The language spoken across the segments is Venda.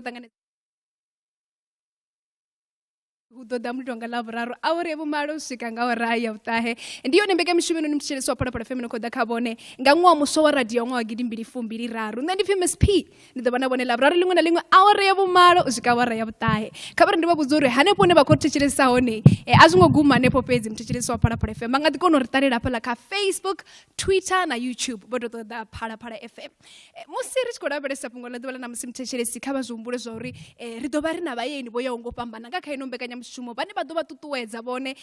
Ṱanganedza hu ḓo ḓa mulilo nga ḽavhuraru awara ya vhumalo u swika nga awara ya vhuṱahe. Ndi yone mbekanyamushumo inoni mthetshelesi wa Phalaphala FM no khou ḓa kha vhone nga ṅwaha muswa wa radio ṅwaha wa gidimbili fumbili raru. Nṋe ndi pfi Miss P, ndi ḓo vha na vhone ḽavhuraru ḽiṅwe na ḽiṅwe awara ya vhumalo u swika awara ya vhuṱahe. Kha vha ri ndi vha vhudza uri hanefho hune vha khou thetshelesa hone a zwi ngo guma hanefho fhedzi. Mthetshelesi wa Phalaphala FM vha nga ḓi kona u ri ṱalela hafhaḽa kha Facebook, Twitter na YouTube, vho tou ṱoḓa Phalaphala FM. Musi ri tshi khou lavhelesa fhungo ḽa ḓuvha ḽa ṋamusi muthetshelesi, kha vha zwi humbule zwa uri ri ḓo vha ri na vhaeni vho yaho ngo fhambana nga kha ino mbekanyamushumo vhane vha ḓo vha ṱuṱuwedza vhone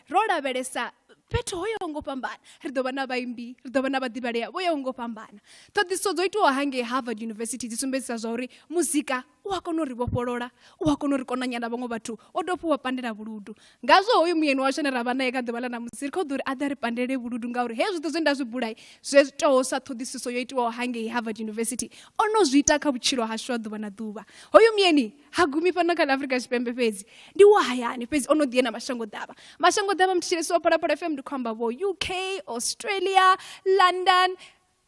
ro lavhelesa fhethu ho yaho ngo fhambana. Ri ḓo vha na vhaimbi, ri ḓo vha na vhaḓivhalea vho yaho ngo fhambana. Ṱhoḓisiso dzo itiwaho hangei Harvard University dzi sumbedzisa zwa uri muzika u a kona u ri vhofholola, u a kona u ri konanya na vhaṅwe vhathu, o dovha hafhu wa pandela vhuludu. Ngazwo hoyu muyeni washu ane ra vha nae kha ḓuvha ḽa ṋamusi ri khou ḓo uri a ḓe a ri pandele vhuludu, ngauri hezwi zwoṱhe zwe nda zwi bula zwe itaho sa ṱhoḓisiso yo itiwaho hangei Harvard University o no zwi ita kha vhutshilo hashu ha ḓuvha na ḓuvha. Hoyu muyeni ha gumi fhano kha ḽa Afrika Tshipembe fhedzi, ndi wa hayani fhedzi o no ḓi ya na mashango ḓavha. Mashango ḓavha muthetshelesi wa Phalaphala FM ndi khou amba vho UK, Australia, London.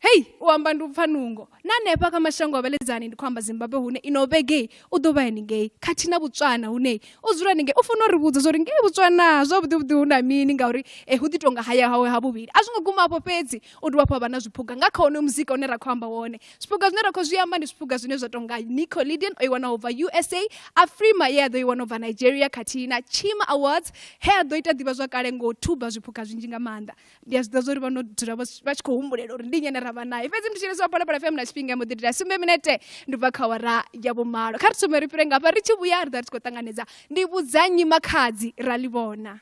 Hei, u amba ndi u pfa nungo. Na hanefha kha mashango a vhaledzani ndi khou amba Zimbabwe hune ino vhege u ḓo vha henengei, khathihi na Botswana hune u dzula henengei. U funa u ri vhudza zwa uri ngei Botswana zwavhuḓi vhuḓi hu na mini, ngauri hu ḓi tonga haya hawe ha vhuvhili. A zwi ngo guma afho fhedzi, u dovha hafhu ha vha na zwiphuga nga kha wonoyo muzika une ra khou amba wone. Zwiphuga zwine ra khou zwi amba ndi zwiphuga zwine zwa tonga Nickelodeon o i wanaho u bva USA, Afrima ye a ḓo i wana u bva Nigeria, khathihi na Chima Awards he a ḓo ita ḓivhazwakale ngo thuba zwiphuga zwinzhi nga maanḓa. Ndi a zwi ḓivha zwa uri vha no dzula vha tshi khou humbulela uri ndi nnyi ane ra vha nae, fhedzi mthetshelesi wa Phalaphala FM na tshifhinga mbo ḓi ita sumbe minete ndi bva kha awara ya vhumalo. Kha ri thome ri fhire ngafha, ri tshi vhuya ri ḓa ri tshi khou ṱanganedza ndi vhudza nnyi makhadzi ra ḽi vhona.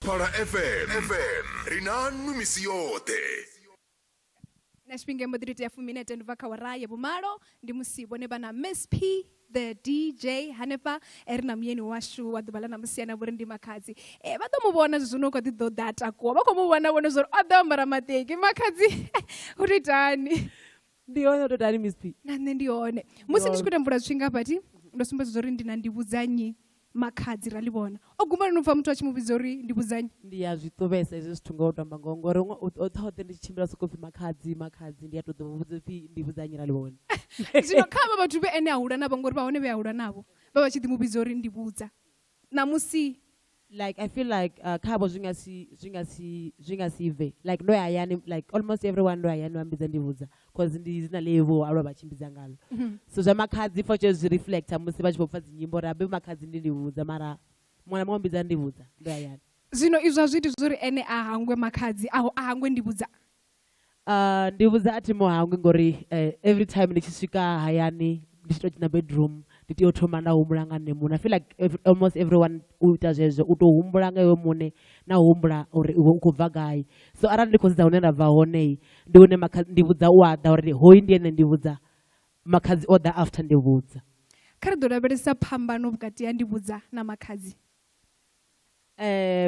Phala FM, FM ri na nwi misi yoṱhe. Na tshifhinga mbo ḓi tou itea fuminete ndi bva kha awara ya vhumalo, ndi musi vhone vha na Miss P the DJ hanefha ri na muyeni washu wa ḓuvha ḽa ṋamusi ane a vha uri ndi Makhadzi. Vha ḓo mu vhona zwino u kha ḓi ḓo ḓa a takuwa, vha khou mu vhona vhone zwa uri o ḓo ambara maṱeki. Makhadzi u tou itani? Ndi hone, u tou itani Miss P? Na nṋe ndi hone. Musi ndi tshi khou ita mvula zwifhinga hafha thi, ndo sumbedza zwa uri ndi na ndivhudza nnyi Makhadzi ra ḽi vhona. O guma lini u pfa muthu a tshi mu vhidza uri ndi vhudza nnyi? Ndi a zwi ṱuvhesa hezwi zwithu ngoho u to amba ngoho ngori hoṱhe ndi tshi tshimbila sokou pfi Makhadzi Makhadzi ndi a to ḓo vhudza upfi ndi vhudza nnyi ra ḽi vhona. Zwino kha havha vhathu vhe ene a hula navho ngori vha hone vhe a hula navho vha vha tshi ḓi mu vhidza uri ndi vhudza. Ṋamusi Like I feel like khavho zwi nga si zwi nga si zwi nga si bve like ndo ya hayani, like almost everyone ndo ya hayani vha mbidza Ndivhudza cause ndi dzina ḽe vho aluwa vha tshimbidza ngalo. So zwa Makhadzi for sure zwi reflector musi vha tshi vho pfa dzinyimbo uri abe Makhadzi ndi Ndivhudza, mara muṅwe na muṅwe mbidza Ndivhudza ndo ya hayani. Zwino izwo a zwi iti zwori ene a hangwe Makhadzi aho, a hangwe Ndivhudza? Ndivhudza a thi mu hangwi ngori every time ndi tshi swika hayani ndi tshi to dzhena bedroom ndi tea u thoma nda humbula nga nṋe muṋe. I feel like almost everyone u ita zwezwo, u tou humbula nga iwe muṋe na u humbula uri iwe u khou bva gai. So arali ndi khou sedza hune nda bva hone, ndi hune Ndivhudza u a ḓa uri hoyu ndi ene Ndivhudza, Makhadzi o ḓa after Ndivhudza. Kha ri ḓo lavhelesa phambano vhukati ha Ndivhudza na Makhadzi.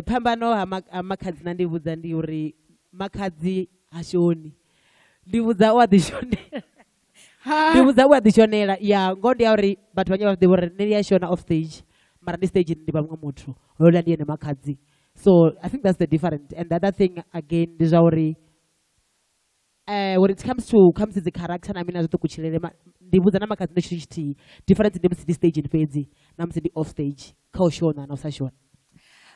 Phambano ha Makhadzi na Ndivhudza ndi uri Makhadzi ha shoni, Ndivhudza u a ḓi shonela. Ndivhudza u a ḓi shonela ya ngoho ndi ya uri vhathu vhanzhi vha ḓivha uri nṋe ndi a shona off stage, mara ndi stage ndi vha muṅwe muthu, houḽa ndi ene Makhadzi. So I think that's the difference. And the other thing again ndi zwa uri when it comes to khamusi dzi character na mini a zwi kutshilele, Ndivhudza na Makhadzi ndi tshithu tshithihi. Difference ndi musi ndi stage fhedzi na musi ndi off stage, kha u shona na u sa shona.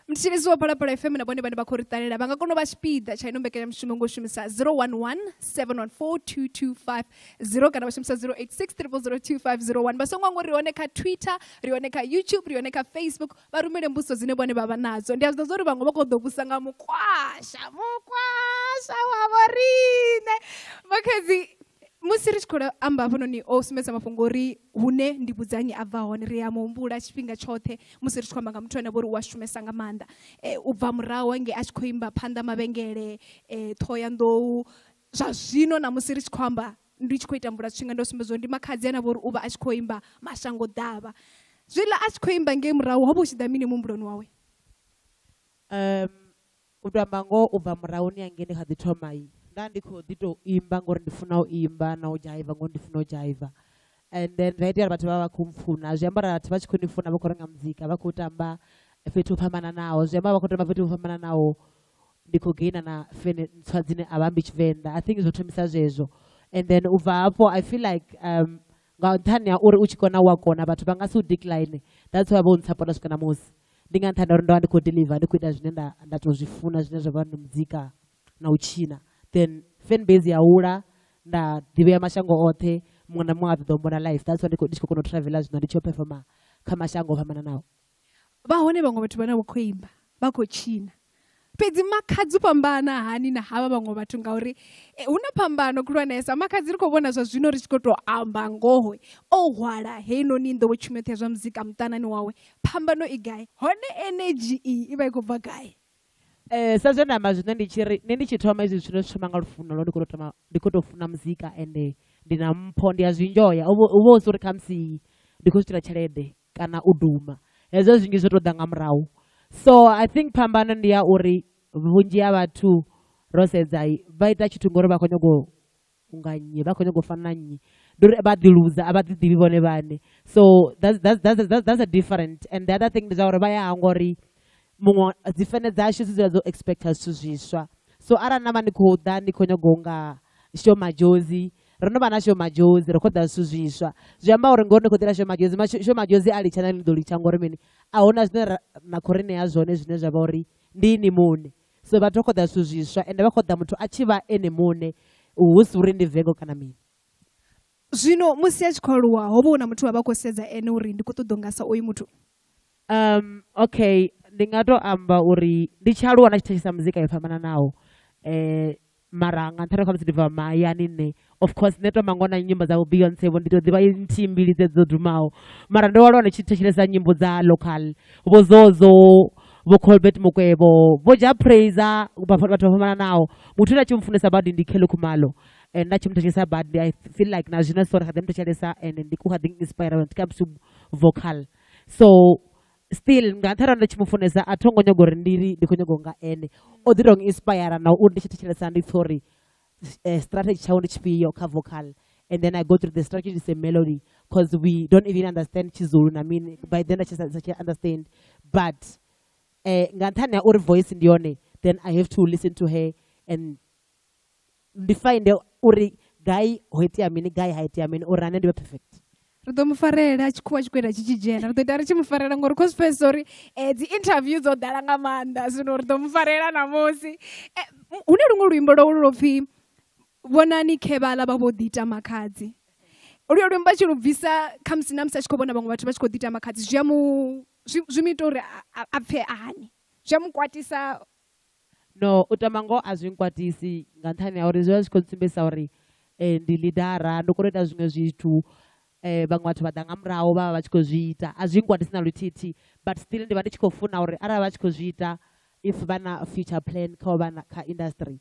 Mthetshelesi wa Phalaphala FM na vhone vhane vha khou ri ṱalela vha nga kona u vha tshipiḓa tsha ino mbekanyamushumo ngo shumisa 011 714 2250 kana vha shumisa 086 0002501. Vha songo hangwa ri hone kha Twitter, ri hone kha YouTube, ri hone kha Facebook. Vha rumele mbudziso dzine vhone vha vha nadzo. Ndi a zwi ḓivha uri vhaṅwe vha khou ḓo vhusa nga mukwasha, mukwasha wa vho riṋe. Makhadzi, musi ri tshi khou amba hafhanoni o sumbedza mafhungo uri hune Ndivhudzannyi a bva hone, ri a mu humbula tshifhinga tshoṱhe musi ri tshi khou amba nga muthu ane vha uri u a shumesa nga maanḓa. U bva murahu hangei a tshi khou imba phanḓa mavhengele, Ṱhohoyanḓou, zwa zwino na musi ri tshi khou amba ndi tshi khou ita mvula tshifhinga ndo sumbedza uri ndi Makhadzi ane a vha uri u vha a tshi khou imba mashango ḓavha. Zwiḽa a tshi khou imba ngei murahu ho vha hu tshi ḓa mini muhumbuloni wawe? U tou amba ngoho, u bva murahuni hangei ndi kha ḓi thoma nda ndi khou ḓi tou imba ngori ndi funa u imba na u dzhaiva ngori ndi funa u dzhaiva. And then zwa itea uri vhathu vha vha khou mpfuna, zwi amba uri vhathu vha tshi khou ni funa vha khou renga muzika, vha khou tamba fhethu ho fhambananaho, zwi amba vha khou tamba fhethu ho fhambananaho ndi khou gaina na fene ntswa dzine a vha ambi Tshivenḓa. I think zwo thomisa zwezwo. And then u bva hafho I feel like nga nṱhani ha uri u tshi kona u a kona vhathu vha nga si u decline, that's why vho ntsapota swika ṋamusi. Ndi nga nṱhani ha uri ndo vha ndi khou deliver, ndi khou ita zwine nda nda tou zwi funa zwine zwa vha ndi muzika na u tshina. Then fan base ya hula, nda ḓivhea mashango oṱhe, muṅwe na muṅwe a ṱoḓa u mbona live. That's why ndi tshi khou kona u traveler zwino ndi tshi yo performer kha mashango o fhambananaho. Vha hone vhaṅwe vhathu vhane vha khou imba, vha khou tshina, fhedzi Makhadzi u fhambana hani na havha vhaṅwe vhathu? Ngauri hu na phambano khulwanesa. Makhadzi ri khou vhona zwa zwino ri tshi khou tou amba ngoho, o hwala heinoni nḓowetshumo yoṱhe ya zwa muzika muṱanani wawe. Phambano i gai? Hone energy iyi i vha i khou bva gai? Sa zwe nda amba zwino ndi tshi ri nṋe ndi tshi thoma hezwi zwithu ndo zwi thoma nga lufuno lwo ndi khou tou thoma ndi khou tou funa muzika ende ndi na mpho, ndi a zwi nzhoya. Hu vha hu si uri khamusi ndi khou zwi itela tshelede kana u duma, hezwo zwinzhi zwo tou ḓa nga murahu. So I think phambano ndi ya uri vhunzhi ha vhathu ro sedza vha ita tshithu ngori vha khou nyaga u nga nnyi, vha khou nyaga u fana na nnyi, ndi uri vha ḓi luza a vha ḓi ḓivhi vhone vhaṋe. So that's a different. And the other thing ndi zwa uri vha ya hangwa uri muṅwe dzi fene dzashu dzi dzula dzo expecta zwithu zwiswa. So arali na vha ni khou ḓa ni khou nyaga u nga Sho Madjozi, ro no vha na Sho Madjozi, ri khou ḓa zwithu zwiswa, zwi amba uri ngori ni khou ḓela Sho Madjozi, Sho Madjozi a litsha na ni ḓo litsha ngori mini, a huna zwine na khou ri ṋea zwone zwine zwa vha uri ndi ini muṋe. So vhathu vha khou ḓa zwithu zwiswa ende vha khou ḓa muthu a tshi vha ene muṋe, hu si uri ndi vengo kana mini. Zwino musi a tshi khou aluwa ho vha hu na muthu we a vha a khou sedza ene uri ndi khou ṱoḓa u nga sa oyu muthu? Okay, ndi nga to amba uri ndi tshi aluwa nda tshi thetshelesa muzika yo fhambananaho, mara nga nṱhani ha khamusi ndi bva mahayani nṋe, of course nṋe to amba ngoho na nyimbo dza vho Beyonce vho ndi to ḓivha nthihi mbili dze dzo dumaho, mara ndo aluwa ndi tshi thetshelesa nyimbo dza local, vho Zozo, vho Colbert Mukwevho, vho Jah Prayzah, vhathu vho fhambananaho. Muthu ane a tshi mufunesa badi ndi Kelly Khumalo, and nda tshi mu thetshelesa badi I feel like na zwino so ri kha ḓi mu thetshelesa and ndi kha ḓi inspire when it comes to vocal. So still nga nṱhani ha uri ndi tshi mu funesa a tho ngo nyaga uri ndi ri ndi khou nyaga u nga ene, o ḓi to inspire na uri ndi tshi thetshelesa ndi pfhe uri strategy tshawe ndi tshifhio kha vocal, and then I go through the strategy is a melody cause we don't even understand Tshizulu na mini by then I tshi sa tshi understand, but nga nṱhani ha uri voice ndi yone, then I have to listen to her and ndi find uri gai ho itea mini, gai ha itea mini uri na nṋe ndi vhe perfect. Ri ḓo mu farela tshikhuwa tshi khou ita tshi tshi dzhena, ri ḓo ita ri tshi mu farela ngori khou zwi pfesesa uri dzi interview dzo ḓala nga maanḓa, zwino ri ḓo mu farela ṋamusi. Hu na luṅwe luimbo lwawe lu no pfhi vhonani khevhaḽa vha vho ḓi ita makhadzi. Luyo luimbo a tshi lu bvisa khamusi na musi a tshi khou vhona vhaṅwe vhathu vha tshi khou ḓi ita makhadzi zwi a mu zwi mu ita uri a pfhe hani, zwi a mu kwatisa? No, u tamba ngoho a zwi nkwatisi nga nṱhani ha uri zwi vha zwi khou ntsumbedzisa uri ndi leadera ndo kona u ita zwiṅwe zwithu vhaṅwe vhathu vha ḓa nga murahu vha vha vha tshi khou zwi ita a zwi nkwatisi na luthihi but still ndi vha ndi tshi khou funa uri arali vha tshi khou zwi ita if vha na future plan kha u vha na kha industry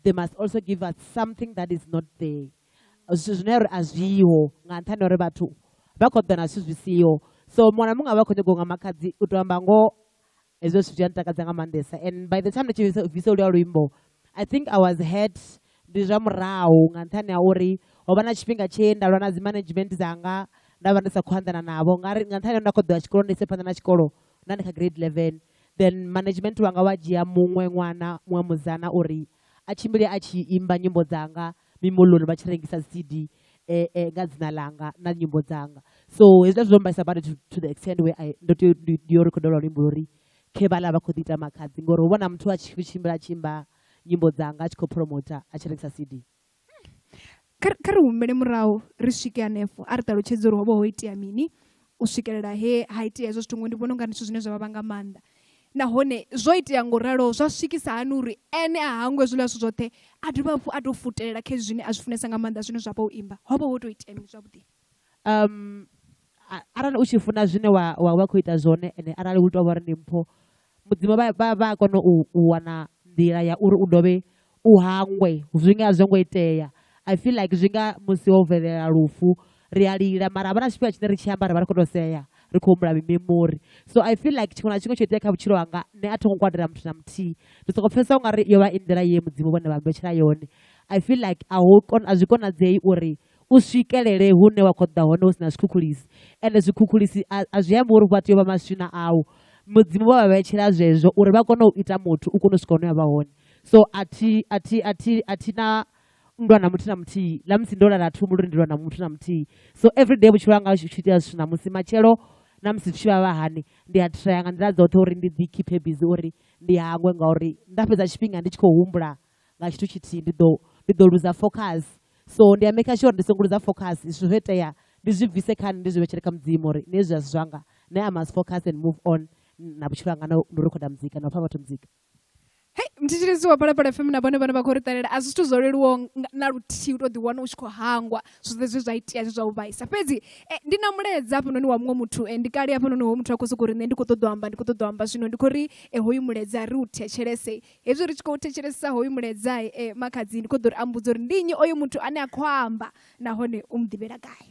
they must also give us something that is not there zwithu zwine uri a zwiho nga nṱhani ha uri vhathu vha khou ḓa na zwithu zwi siho so muṅwe na muṅwe a vha khou nyaga u nga makhadzi u tou amba ngoho hezwo zwithu zwi a ntakadza nga maanḓesa and by the time ndi tshi bvisa luya luimbo I think I was hurt ndi zwa murahu nga nṱhani ha uri ho vha na tshifhinga tshe nda lwa na dzi management dzanga nda vha ndi sa khou anḓana navho nga ri nga nṱhani ha uri nda khou ḓo ya tshikoloni ndi ise phanḓa na tshikolo nda ndi kha grade 11 then management wanga wa dzhia muṅwe ṅwana muṅwe muzana uri a tshimbile a tshi imba nyimbo dzanga mimoḽoni vha tshi rengisa dzi CD nga dzina ḽanga na nyimbo dzanga so hezwiḽa zwo mbaisa badi to the extent where I ndo tea ndi yo rikhodelwa luimbo lwo ri khe vhaḽa vha khou ḓi ita makhadzi ngori hu vhona muthu a tshi tshimbila a tshi imba nyimbo dzanga a tshi khou promota a tshi rengisa CD. Kha ri humele murahu ri swike hanefho a ri ṱalutshedze uri ho vha ho itea mini u swikelela he ha itea hezwo zwithu ngori ndi vhona unga ndi zwithu zwine zwa vhavha nga maanḓa nahone zwo itea ngo ralo zwa swikisa hani uri ene a hangwe zwiḽa zwithu zwoṱhe a dovhe hafhu a tou futelela kha hezwi zwine a zwi funesa nga maanḓa zwine zwa vha u imba ho vha ho tou itea mini zwavhuḓi? Arali u tshi funa zwine wa wa vha khou ita zwone ende arali hu tou vha uri ndi mpho mudzimu vha vha vha a kona u u wana nḓila ya uri u dovhe u hangwe zwi nga a zwo ngo itea. I feel like zwi nga musi ho bvelela lufu ri a lila mara havha na tshifhinga tshine ri tshi amba ri vha ri khou tou sea ri khou humbula mimemori so I feel like tshiṅwe na tshiṅwe tsho itea kha vhutshilo hanga nṋe a thi ngo kwatela muthu na muthihi ndi soko pfhesesa ungari yo vha i nḓila ye mudzimu vhone vha mbetshela yone. I feel like a hu a zwi konadzei uri u swikelele hune wa khou ṱoḓa hone hu si na zwikhukhulisi ende zwikhukhulisi a zwi ambi uri vha tea u vha maswina au mudzimu vha vha vhetshela zwezwo uri vha kone u ita muthu u kone u swika hune wa vha hone so a thi a thi a thi a thi na nndwa na muthu na muthihi ḽa musi ndo lala thi humbuli uri ndi lwa na muthu na muthihi so everyday vhutshilo hanga vhu tshi itea zwithu ṋamusi matshelo na musi zwi tshi vha vha hani ndi a traya nga nḓila dzoṱhe uri ndi ḓi keep busy uri ndi hangwe ngauri nda fhedza tshifhinga ndi tshi khou humbula nga tshithu tshithihi ndi ḓo ndi ḓo luza focus so ndi a maker sure ndi songo luza focus zwithu zwo itea ndi zwi bvise kha nṋe ndi zwi vhetshele kha mudzimu uri nṋe hezwi a si zwanga nṋe I must focus and move on na vhutshilo hanga na u rikhoda muzika na u fha vhathu muzika. Hei mthetshelesi wa Phalaphala FM na vhone vhane vha khou ri ṱalela a si zwithu zwo leluwaho na luthihi u tou ḓiwana u tshi khou hangwa zwoṱhe zwe zwa itea zwe zwa u vhaisa fhedzi ndi na mulaedza hafhanoni wa muṅwe muthu ndi kale hafhanoni hoyu muthu a khou sokou ri nṋe ndi khou ṱoḓa u amba ndi khou ṱoḓa u amba zwino ndi khou ri hoyu mulaedza ri u thetshelese hezwi ri tshi khou thetshelesa hoyu mulaedza makhadzi ndi khou ḓo ri a mbudza uri ndi nnyi oyu muthu ane a khou amba nahone u mu ḓivhela gai.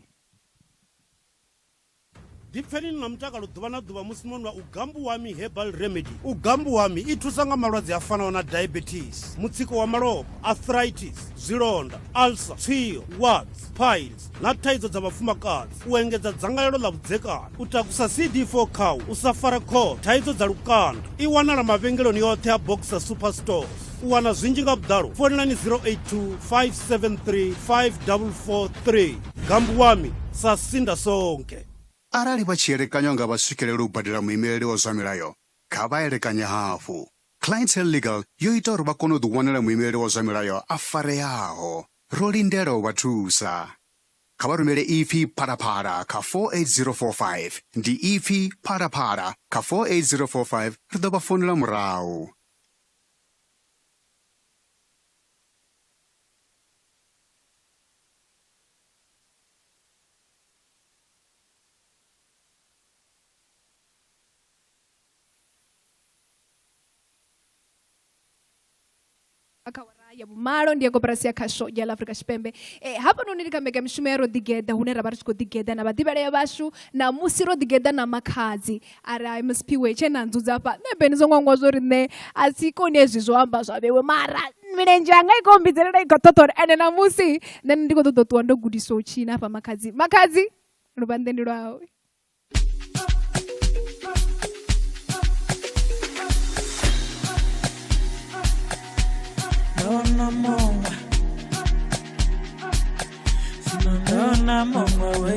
Ḓipfeni ni na mutakalo ḓuvha na ḓuvha musi no nwa Ugambuwami Herbal Remedy. Ugambuwami i thusa nga malwadze a fanaho na diabetes, mutsiko wa malofha, arthritis, zwilonda, ulcer, tswio, warts, piles na thaidzo dza vhafumakadzi, u engedza dzangalelo ḽa vhudzekani, u takusa CD4 count, u sa fara khothe, thaidzo dza lukanda. I wanala mavhengeleni oṱhe a Boxer Superstores. U wana zwinzhi nga vhuḓalo founelani 082 573 5443. Gambuwami sa sinda sonke. Arali vha tshi elekanya u nga vha swikelele u badela muimeleli wa zwa milayo, kha vha elekanye hafhu. Clientele Legal yo ita uri vha kone u ḓiwanela muimeleli wa zwa milayo a fareaho. Ro lindela u vha thusa. Kha vha rumele ipfi Phalaphala kha 48045. Ndi ipfi Phalaphala kha 48045 ri ḓo vha founela murahu. Kha awara ya vhumalo ndi ya koporasi ya khasho ya ḽa Afrika Tshipembe. Hafhanoni ndi kha mbekanyamushumo ya Ro Ḓigeḓa hune ra vha ri tshi khou ḓigeḓa na vhaḓivhalea vhashu ṋamusi ro ḓigeḓa na makhadzi a ri hai Msphiwe tshe na ndzudza hafha nṋe Beni songo hangwa zwo ri nṋe a si koni hezwi zwo amba zwa vhewe mara milenzhe yanga i khou mbidzelela i khou ṱhoṱhora ende ṋamusi nṋe ndi khou ṱoḓa u ṱuwa ndo gudiswa u tshina hafha makhadzi. Makhadzi luvhanḓe ndi lwawe. Ndona muṅwe zwino ndona muṅwe we.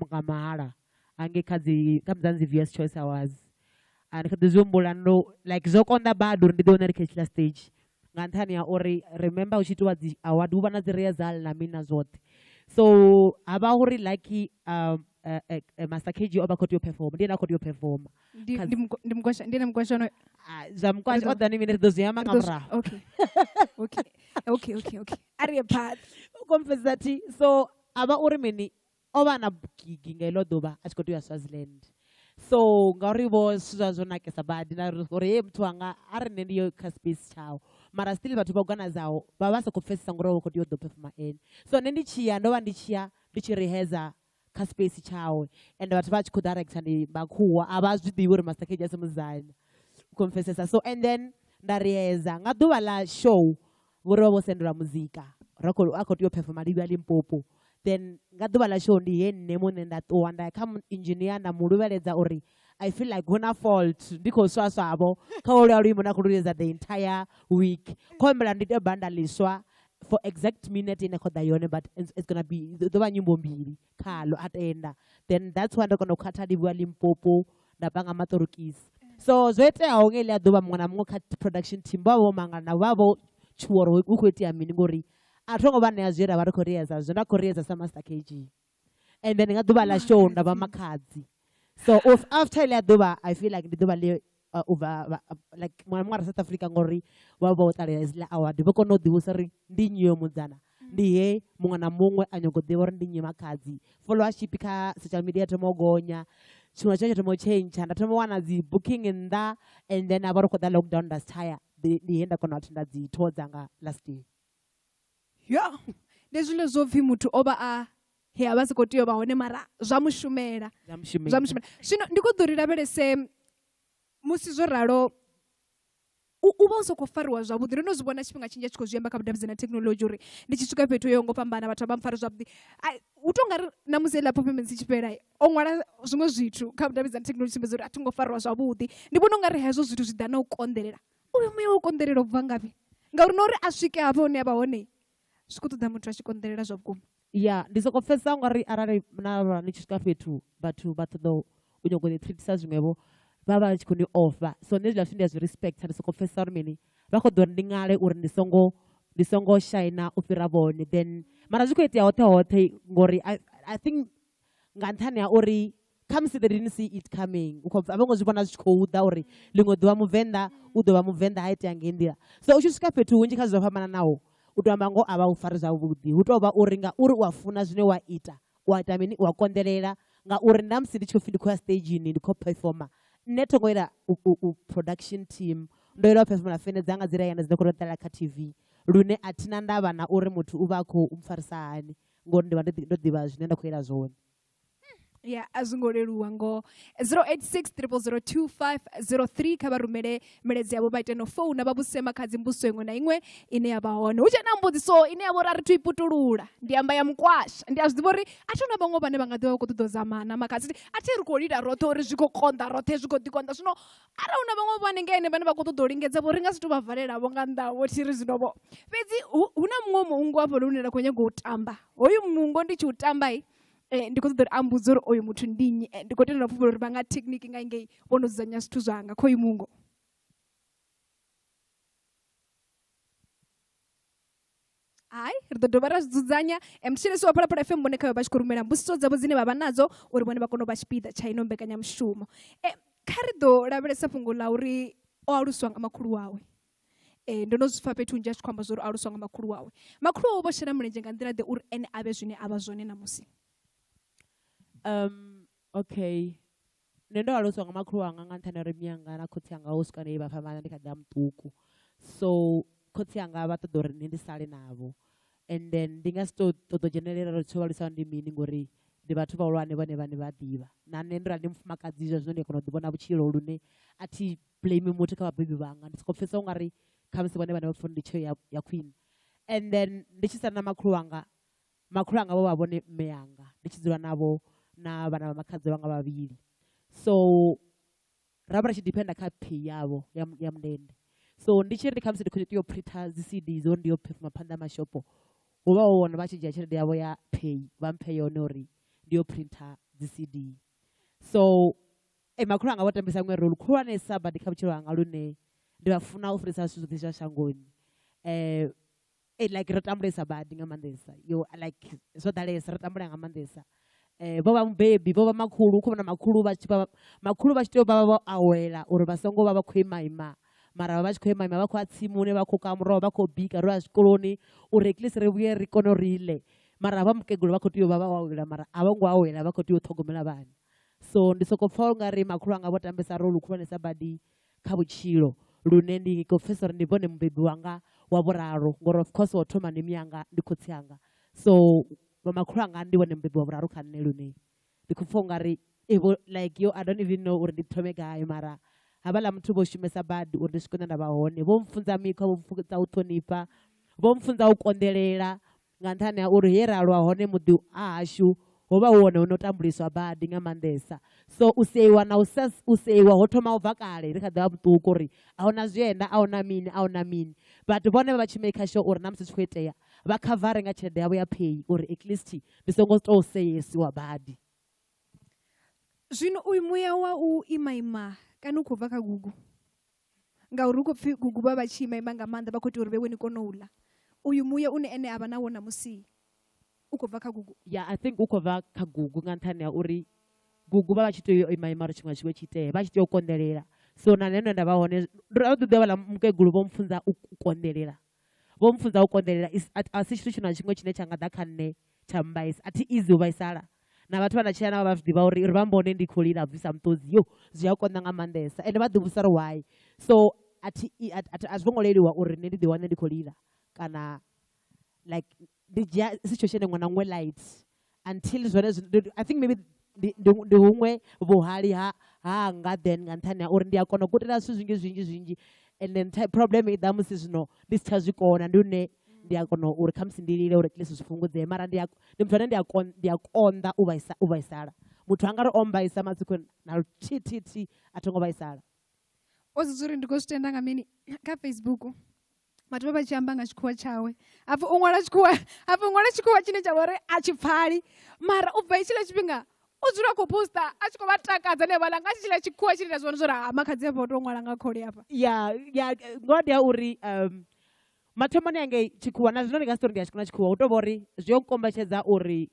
Nga mahala hangei kha dzi kha Mzansi Viewers Choice Awards. A ndi kha ḓi zwi humbula ndo like zwo konḓa badi uri ndi ḓi wane ndi kha hetshiḽa stage nga nṱhani ha uri remember hu tshi itiwa dzi award hu vha na dzi rehearsal na mini na zwoṱhe. So ha vha uri lucky um, Master KG o vha khou tea u perform, ndi ene a khou tea u performa. Ndi ndi ndi mukwasha ndi ene mukwasha onoyo. Ah, zwa mukwasha Ri ḓo- o ḓa ni mini ri ḓo zwi amba Ri nga ḓo zwi- murahu. Okay. Okay. Okay, okay, okay. A ri ye phanḓa. U khou mpfesesa thi so a vha uri mini o vha na gigi nga iḽo ḓuvha a tshi khou tea u ya Swaziland so ngauri vho zwithu zwa zwo nakesa badi na uri he muthu wanga a ri nṋe ndi yo kha space tshawo mara still vhathu vha organizaho vha vha sa khou pfesesa ngori vha khou tea u ḓo performa ene so nṋe ndi tshi ya ndo vha ndi tshi ya ndi tshi rehearsa kha space tshawe and vhathu vha tshi khou director ndi makhuwa a vha zwi ḓivhi uri Master KG a si musidzana u khou mpfesesa so and then nda rehearsa nga ḓuvha ḽa show vhori vha vho sendelwa muzika ra khou a khou tea u performa livha Limpopo then nga ḓuvha ḽa show ndi he nṋe muṋe nda ṱuwa nda ya kha engineer nda mu luvheledza uri I feel like hu na fault ndi khou swaswavho kha holuya luimbo nda khou luledza the entire week khou humbela ndi ite banda ḽiswa for exact minute ine khou ḓa yone but it's gonna be i ḓo vha nyimbo mbili khalo a tenda then that's why ndo kona u khatha livhiwa Limpopo nda panga maṱorokisi so zwo iteaho nga heḽia ḓuvha muṅwe na muṅwe kha production team vha vho mangala na vha vho tshuwa uri hu khou itea mini ngori a tho ngo vha ṋea zwe ra vha ri khou riedza zwo nda khou riedza sa Master KG and then nga ḓuvha ḽa show nda vha makhadzi so of after heḽia ḓuvha I feel like ndi ḓuvha ḽe u bva like muṅwe na muṅwe a re South Africa ngori vha vha vho ṱalela hedziḽa award vho kona u ḓivhusa uri ndi nnyi yo mudzana ndi he muṅwe na muṅwe a nyago u ḓivha uri ndi nnyi makhadzi followership kha social media thoma u gonya tshiṅwe na tshiṅwe tsha thoma u tshentsha nda thoma u wana dzi booking nnḓa and then a vha ri khou ḓa lockdown nda si tshaya ndi he nda kona u athenda dzi tour dzanga last year. Yo ndi hezwiḽa zwo pfhi muthu o vha a he a vha si khou tea u vha hone mara zwa mushumela Zwa mushumela. zwa mushumela zwino ndi khou ḓo ri lavhelese musi zwo ralo u vha u sokou fariwa zwavhuḓi ndo no zwi vhona tshifhinga tshinzhi a tshi khou zwi amba kha vhudavhidzani ha thekhinolodzhi uri ndi tshi swika fhethu yo ngo fhambana vhathu a vha mpfari zwavhuḓi hu tou nga ri na musi heiḽa performance i tshi fhela o ṅwala zwiṅwe zwithu kha vhudavhidzani thekhinolodzhi sumbedza uri a thi ngo fariwa zwavhuḓi ndi vhona u nga ri hezwo zwithu zwi ḓa na u konḓelela uyu muya wa u konḓelela u bva ngafhi ngauri na uri a swike hafho hune a vha hone zwi khou ṱoḓa muthu a tshi konḓelela zwa vhukuma ya ndi soko pfesesa ungari arali na vha ni tshi swika fhethu vhathu vha ṱoḓa u nyago ni treatisa zwiṅwevho vha vha tshi khou ni ofha so nṋe hezwiḽa zwithu ndi a zwi respecta ndi soko pfesesa uri mini vha khou ḓo uri ndi ṅale uri ndi songo ndi songo shaina u fhira vhone then mara zwi khou itea hoṱhe hoṱhe ngori I, I think nga nṱhani ha uri khamusi they didn't see it coming u khou a vho ngo zwi vhona zwi tshi khou ḓa uri ḽiṅwe ḓuvha muvenḓa u ḓo vha muvenḓa ha itea ngei nḓila so u tshi swika fhethu hunzhi kha zwo fhambananaho u tou amba ngoho a vha u fari zwavhuḓi hu tou vha uri ngauri u a funa zwine wa ita u a ita mini u a konḓelela ngauri na musi ndi tshi khou pfhi ndi khou ya stagini ndi khou performa nṋe tho ngo yela u production team ndo yela u performela fene dzanga dzi re hayani dzine khou tou ṱalela kha TV lune a thina ndavha na uri muthu u vha a khou mpfarisa hani ngori ndi vha ndo ḓivha zwine nda khou yela zwone. Ya a zwi ngo leluwa ngoho. 086 0002503 kha vha rumele milaedza yavho vha ite no founa vha vhudzise makhadzi mbudziso iṅwe na iṅwe ine ya vha hone. Hu tshe na mbudziso ine ya vha uri a ri thu i putulula ndi amba ya mukwasha ndi a zwi ḓivha uri a thi na vhaṅwe vhane vha nga ḓi vha vha khou ṱoḓa u zama na makhadzi a thi ri khou lila roṱhe uri zwi khou konḓa roṱhe zwi khou ḓi konḓa zwino arali hu na vhaṅwe vho hanengei ene vhane vha khou ṱoḓa u lingedza vho ri nga si tou vha valela vho nga nnḓa vho thi ri zwino vho fhedzi hu na muṅwe muungo hafha lune nda khou nyaga u tamba hoyu muungo ndi tshi u tamba ndi khou ṱoḓa uri a mbudze uri oyu muthu ndi nnyi ndi khou tenda na fhulufhela uri vha nga thekhiniki nga ngei vho no dzudzanya zwithu zwanga khoyu muungo. Hai ri ḓo dovha ra zwi dzudzanya. Mthetshelesi wa Phalaphala FM vhone khavho vha tshi khou rumela mbudziso dzavho dzine vha vha nadzo uri vhone vha kone u vha tshipiḓa tsha ino mbekanyamushumo. Kha ri ḓo lavhelesa fhungo ḽa uri o aluswa nga makhulu wawe. Ndo no zwi pfa fhethu hunzhi a tshi khou amba zwa uri o aluswa nga makhulu wawe. Makhulu wawe vho shela mulenzhe nga nḓila ḓe uri ene a vhe zwine a vha zwone ṋamusi? Okay nṋe ndo aluswa nga makhulu wanga nga nṱhani ha uri mianga na khotsi anga ho swika nei vha fhambana ndi kha ḓi vha muṱuku so khotsi anga vha ṱoḓa uri nṋe ndi sale navho and then ndi nga si to ṱoḓa u dzhenelela uri tsho vha lwisaho ndi mini ngori ndi vhathu vhahulwane vhone vhane vha ḓivha na nṋe ndo rali ndi mufumakadzi zwa zwino ndi a kona u ḓi vhona vhutshilo lune a thi blame muthu kha vhabebi vhanga ndi soko pfhesesa ungari khamusi vhone vhane vha pfha uri ndi tsheo ya khwine and then ndi tshi sala na makhulu wanga Makhulu anga vho vha vhone mme anga ndi tshi dzula navho na vhana vha makhadzi vhanga vhavhili so ra vha ri tshi dependa kha pay yavho ya, ya mundende so ndi tshi ri khamusi ndi khou tea u printer dzi CD dzo ndi yo performa phanḓa ha mashopo hu vha hu vhone vha tshi dzhia tshelede yavho ya pay vha mphe yone uri ndi yo printer dzi CD. So e makhulu anga vho tambisa iṅwe role khulwanesa badi kha vhutshilo hanga lune ndi vha funa u fhirisa zwithu zwoṱhe zwa shangoni. Like ro tambulesa badi nga maanḓesa, yo like zwo ḓalesa, ro tambula nga maanḓesa. Vho vha mubebi, vho vha makhulu, u khou vhona makhulu vha tshi vha makhulu vha tshi tea u vha vho awela uri vha songo vha vha khou ima ima, mara vha vha tshi khou ima ima, vha khou ya tsimuni, vha khou ka muroho, vha khou bika, ro ya zwikoloni uri at least ri vhuye ri kone uri ḽe. Mara vha mukegulu vha khou tea u vha vha awela, mara a vho ngo awela, vha khou tea u ṱhogomela vhana. So ndi soko pfha ungari makhulu anga vho tambesa role khulwanesa badi kha vhutshilo, lune ndi khou pfhesesa uri ndi vhone mubebi wanga wa vhuraru, ngori of course wa u thoma ndi mianga, ndi khotsi anga. So vha makhulu anga ndi vhone mubebi wa vhuraru kha nṋe, lune ndi khou pfha ungari vho like yo I don't even know uri ndi thome gai, mara havhaḽa muthu vho shumesa badi uri ndi swike hune nda vha hone. Vho mpfunza mikhwa, vho mpfunza u ṱhonifha, vho mpfunza u konḓelela, nga nṱhani ha uri he ra aluwa hone muḓi ha hashu ho vha hu hone ho no tambuliswa badi nga maanḓesa. So u seiwa na u sa u seiwa ho thoma u bva kale ri kha ḓi vha vhuṱuku, uri a huna zwienda, a huna mini, a huna mini, but vhone vha vha tshi maker sure uri na musi zwi tshi khou itea vha khavare nga tshelede yavho ya pay uri at least ndi songo tou seyesiwa badi. Zwino uyu muya wa u ima ima kana u khou bva kha gugu, ngauri hu khou pfhi gugu vha vha tshi ima ima nga maanḓa, vha khou ita uri vhewe ni kone u ḽa. Uyu muya une ene a vha nawo ṋamusi u khou bva kha gugu? Yeah, I think u khou bva kha gugu, nga nṱhani ha uri gugu vha vha tshi tea u ima ima uri tshiṅwe na tshiṅwe tshi itee, vha tshi tea u konḓelela. So na nṋe hune nda vha hone ndo ḓi ḓivha vhaḽa mukegulu vho mpfunza u konḓelela, vho mpfunza u konḓelela. A si tshithu tshiṅwe na tshiṅwe tshine tsha nga ḓa kha nṋe tsha mmbaisa, a thi easy u vhaisala. Na vhathu vha nda tshila navho vha zwi ḓivha uri ri vha mbone ndi khou lila bvisa muṱodzi, yo zwi a konḓa nga maanḓesa, ende vha ḓi vhudzisa uri why. So a thi a zwo ngo leluwa uri nṋe ndi ḓi wane ndi khou lila, kana like ndi dzhia situation iṅwe na iṅwe light until zwone. I think maybe ndi huṅwe vhuhali ha hanga then, nga nṱhani ha uri ndi a kona u kutela zwithu zwinzhi zwinzhi zwinzhi, and then problem i ḓa musi zwino ndi si tsha zwi kona, ndi hune ndi a kona uri khamusi ndi lile uri at least zwi fhungudzee. Mara ndi ndi muthu ane ndi a konḓa u vhaisa u vhaisala. Muthu anga ri o mbaisa matsiko na luthihi a tho ngo vhaisala. O zwi uri ndi khou zwi tenda nga mini, kha Facebook vhathu vha vha tshi amba nga tshikhuwa tshawe, hapfi u ṅwala tshikhuwa, hapfi u ṅwala tshikhuwa tshine tsha vha uri a tshi pfali, mara u bva itshiḽa tshifhinga u dzula khou posta a tshi khou vha takadza hanefhaḽa nga tshiḽa tshikhuwa tshine nda zwi vhona zwa uri ha makhadzi afha o tou ṅwala nga khole afha. Ya, ngoho ndi ya uri mathomoni angei tshikhuwa na zwino ndi nga si tori ndi a tshi kona tshikhuwa, hu tou vha uri zwi yo nkombetshedza uri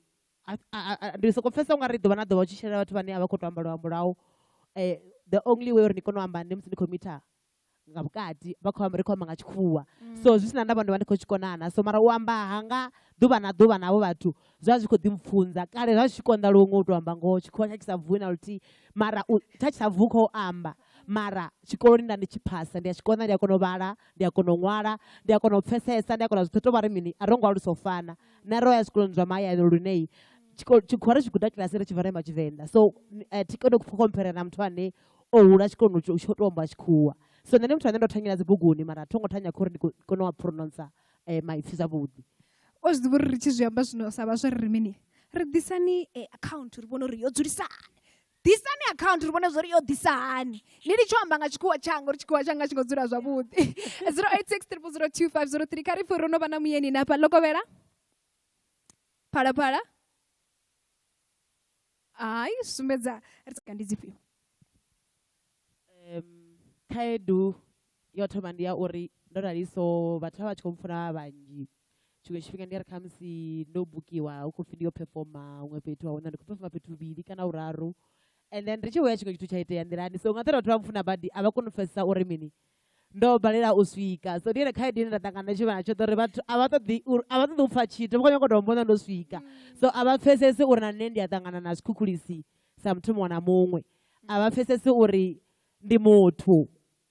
ndi soko pfhesesa ungari ḓuvha na ḓuvha u tshi tshila vhathu vhane a vha khou to amba luambo lwau, the only way uri ndi kone u amba ndi musi ndi khou mitha nga vhukati, vha khou amba, ri khou amba nga tshikhuwa, so zwi si na ndavha ndo vha ndi khou tshi konana. So mara u amba hanga ḓuvha na ḓuvha na havho vhathu zwa zwi khou ḓi mpfunza. Kale zwa zwi tshi konḓa luṅwe u to amba ngoho, tshikhuwa tsha tshi sa bvuwi na luthihi, mara tsha tshi sa bvuwi kha u amba, mara tshikoloni nda ndi tshi phasa, ndi a tshi kona, ndi a kona u vhala, ndi a kona u ṅwala, ndi a kona u pfesesa, ndi a kona zwoṱhe. To vha ri mini, a ro ngo alusa u fana na ro ya zwikoloni zwa mahayani lune tshikhuwa ri tshi guda kiḽasi ri tshi bva ro ima Tshivenḓa. So thi koni u khomphera na muthu ane o hula tshikoloni tsho to amba tshikhuwa. So nṋe ndi muthu ane ndo thanyela dzibuguni, mara tho ngo thanya kha uri ndi kone u pronouncer maipfi zwavhuḓi. O zwi ḓivha uri ri tshi zwi amba zwino sa vhaswa ri ri mini, ri ḓisani account ri vhone uri yo dzulisa hani, ḓisani account ri vhone zwori yo ḓisa hani, ni litsho amba nga tshikhuwa tshanga uri tshikhuwa tshanga tshi khou dzula zwavhuḓi. 086 0002503. Kha ri pfhe uri ro no vha na muyeni na hafha lokovhela phalaphala. Hai, sumbedza ri ndi dzifhio? Khaedu yo thoma ndi ya uri ndo rali so vhathu vha vha tshi khou mpfuna vhanzhi, tshiṅwe tshifhinga ndi ri khamusi ndo bukiwa hu khou pfhi ndi yo performa huṅwe fhethu, a huna ndi khou performa fhethu huvhili kana huraru, and then ri tshi vhuya tshiṅwe tshithu tsha itea nḓilani. So nga nṱhani vhathu vha mpfuna badi a vha koni u pfhesesa uri mini ndo balela u swika. So ndi yone khaedu ine nda ṱangana na tshivha natsho, uri vhathu a vha ṱoḓi a vha ṱoḓi u pfha tshithu, vha khou nyanga u tou mbona ndo swika. So a vha pfhesesi uri na nṋe ndi a ṱangana na zwikhukhulisi sa muthu muṅwe na muṅwe, a vha pfhesesi uri ndi muthu,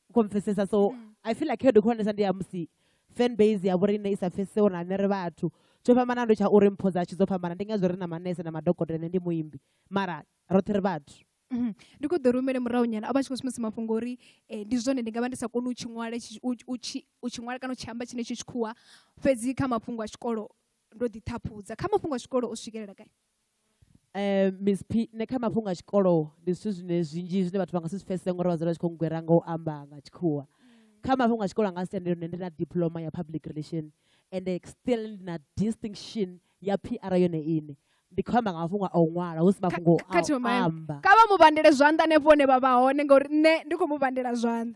u khou mpfhesesa. So I feel like khaedu khulwanesa ndi ya musi fan base ya vhoriṋe i sa pfhesese uri na nṋe ri vhathu. Tsho fhambanaho ndi tsha uri mpho dzashu dzo fhambana, ndi ngazwo ri na manese na madokotela, nṋe ndi muimbi, mara roṱhe ri vhathu. Ndi khou ḓo rumele murahu nyana a vha tshi khou shumisa mafhungo uri ndi zwone ndi nga vha ndi sa koni u tshi ṅwala u tshi ṅwala kana u tshi amba tshenetsho tshikhuwa, fhedzi kha mafhungo a tshikolo ndo ḓi ṱhaphudza. Kha mafhungo a tshikolo u swikelela gai? Miss P, nṋe kha mafhungo a tshikolo ndi zwithu zwine zwinzhi zwine vhathu vha nga si zwi pfhesese ngori vha dzula vha tshi khou ngwera nga u amba nga tshikhuwa. Kha mafhungo a tshikolo a nga si tendele, ndi na diploma ya public relation and still ndi na distinction ya PR yone iṋe. Ndi khou amba nga mafhungo a u ṅwala, hu si mafhungo Kha- kha a u thoma ya- amba. Kha vha mu vhandele zwanḓa hanefho hune vha vha hone ngauri nṋe ndi khou mu vhandela zwanḓa.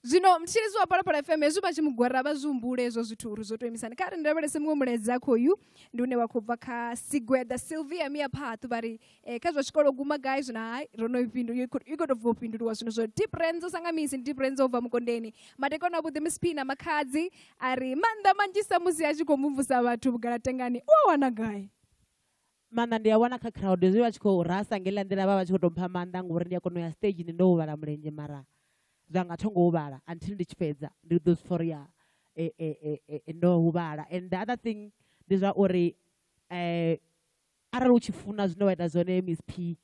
Zwino mthetshelesi wa Phalaphala FM hezwi vha tshi mu gwara vha zwi humbule hezwo zwithu uri zwo to imisani. Kha ri ndavhelese muṅwe mulaedza khoyu ndi une wa khou bva kha Sigweda Sylvia Mia Phathu vha ri kha zwa tshikolo guma gai zwino hai ro no fhindu i khou tou bva u fhinduliwa zwino zwo Deep Renzo Sangamisi ndi Deep Renzo u bva Mukondeni. Madekwana avhuḓi Miss P na Makhadzi a ri maanḓa manzhisa musi a tshi khou mvumvusa vhathu vhugalatengani u a wana gai? Maanḓa ndi a wana kha crowd hezwi vha tshi khou rasa nga heiḽa nḓila vha vha tshi khou tou mpha maanḓa ngori ndi a kona u ya stagini ndo huvhala mulenzhe mara zwa nga tho ngo huvhala until ndi tshi fhedza ndi ḓo zwi pfa uri ya ndo huvhala. And the other thing ndi zwa uri arali u tshi funa zwine wa ita zwone Miss P,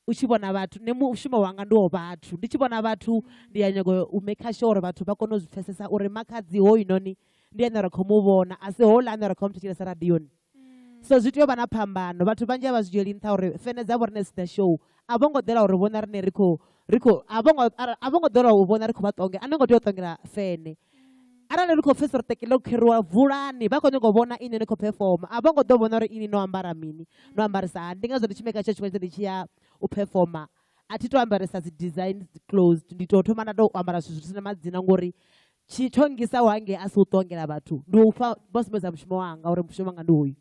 u tshi vhona vhathu, nṋe mushumo wanga ndi wa vhathu, ndi tshi vhona vhathu ndi a nyaga u maker sure uri vhathu vha kone u zwi pfesesa uri Makhadzi hoyunoni ndi ene ra khou mu vhona, a si houḽa ane ra khou mu thetshelesa radioni. So zwi tea u vha na phambano, vhathu vhanzhi a vha zwi dzhieli nṱha uri fene dza vho riṋe dzi ḓa show a vho ngo ḓela uri vhona riṋe ri khou ri khou a vho ngo a vho ngo ḓela u vhona ri khou vha ṱongela, a no ngo tea u ṱongela fene. Arali ri khou pfesa uri ṱekele ḽo kheruwa vulani, vha khou nyanga u vhona ini ni khou performa, a vho ngo ḓo vhona uri ini no ambara mini, no ambarisa hani. Ndi ngazwo ndi tshi maker sure tshifhinga tshoṱhe ndi tshi ya u performa a thi to ambaresa dzi design clothes, ndi tou thoma nda tou ambara zwithu zwi si na madzina ngori tshi tsho ngisaho hangei a si u ṱongela vhathu, ndi u fha vha sumbedza mushumo wanga uri mushumo wanga ndi hoyu.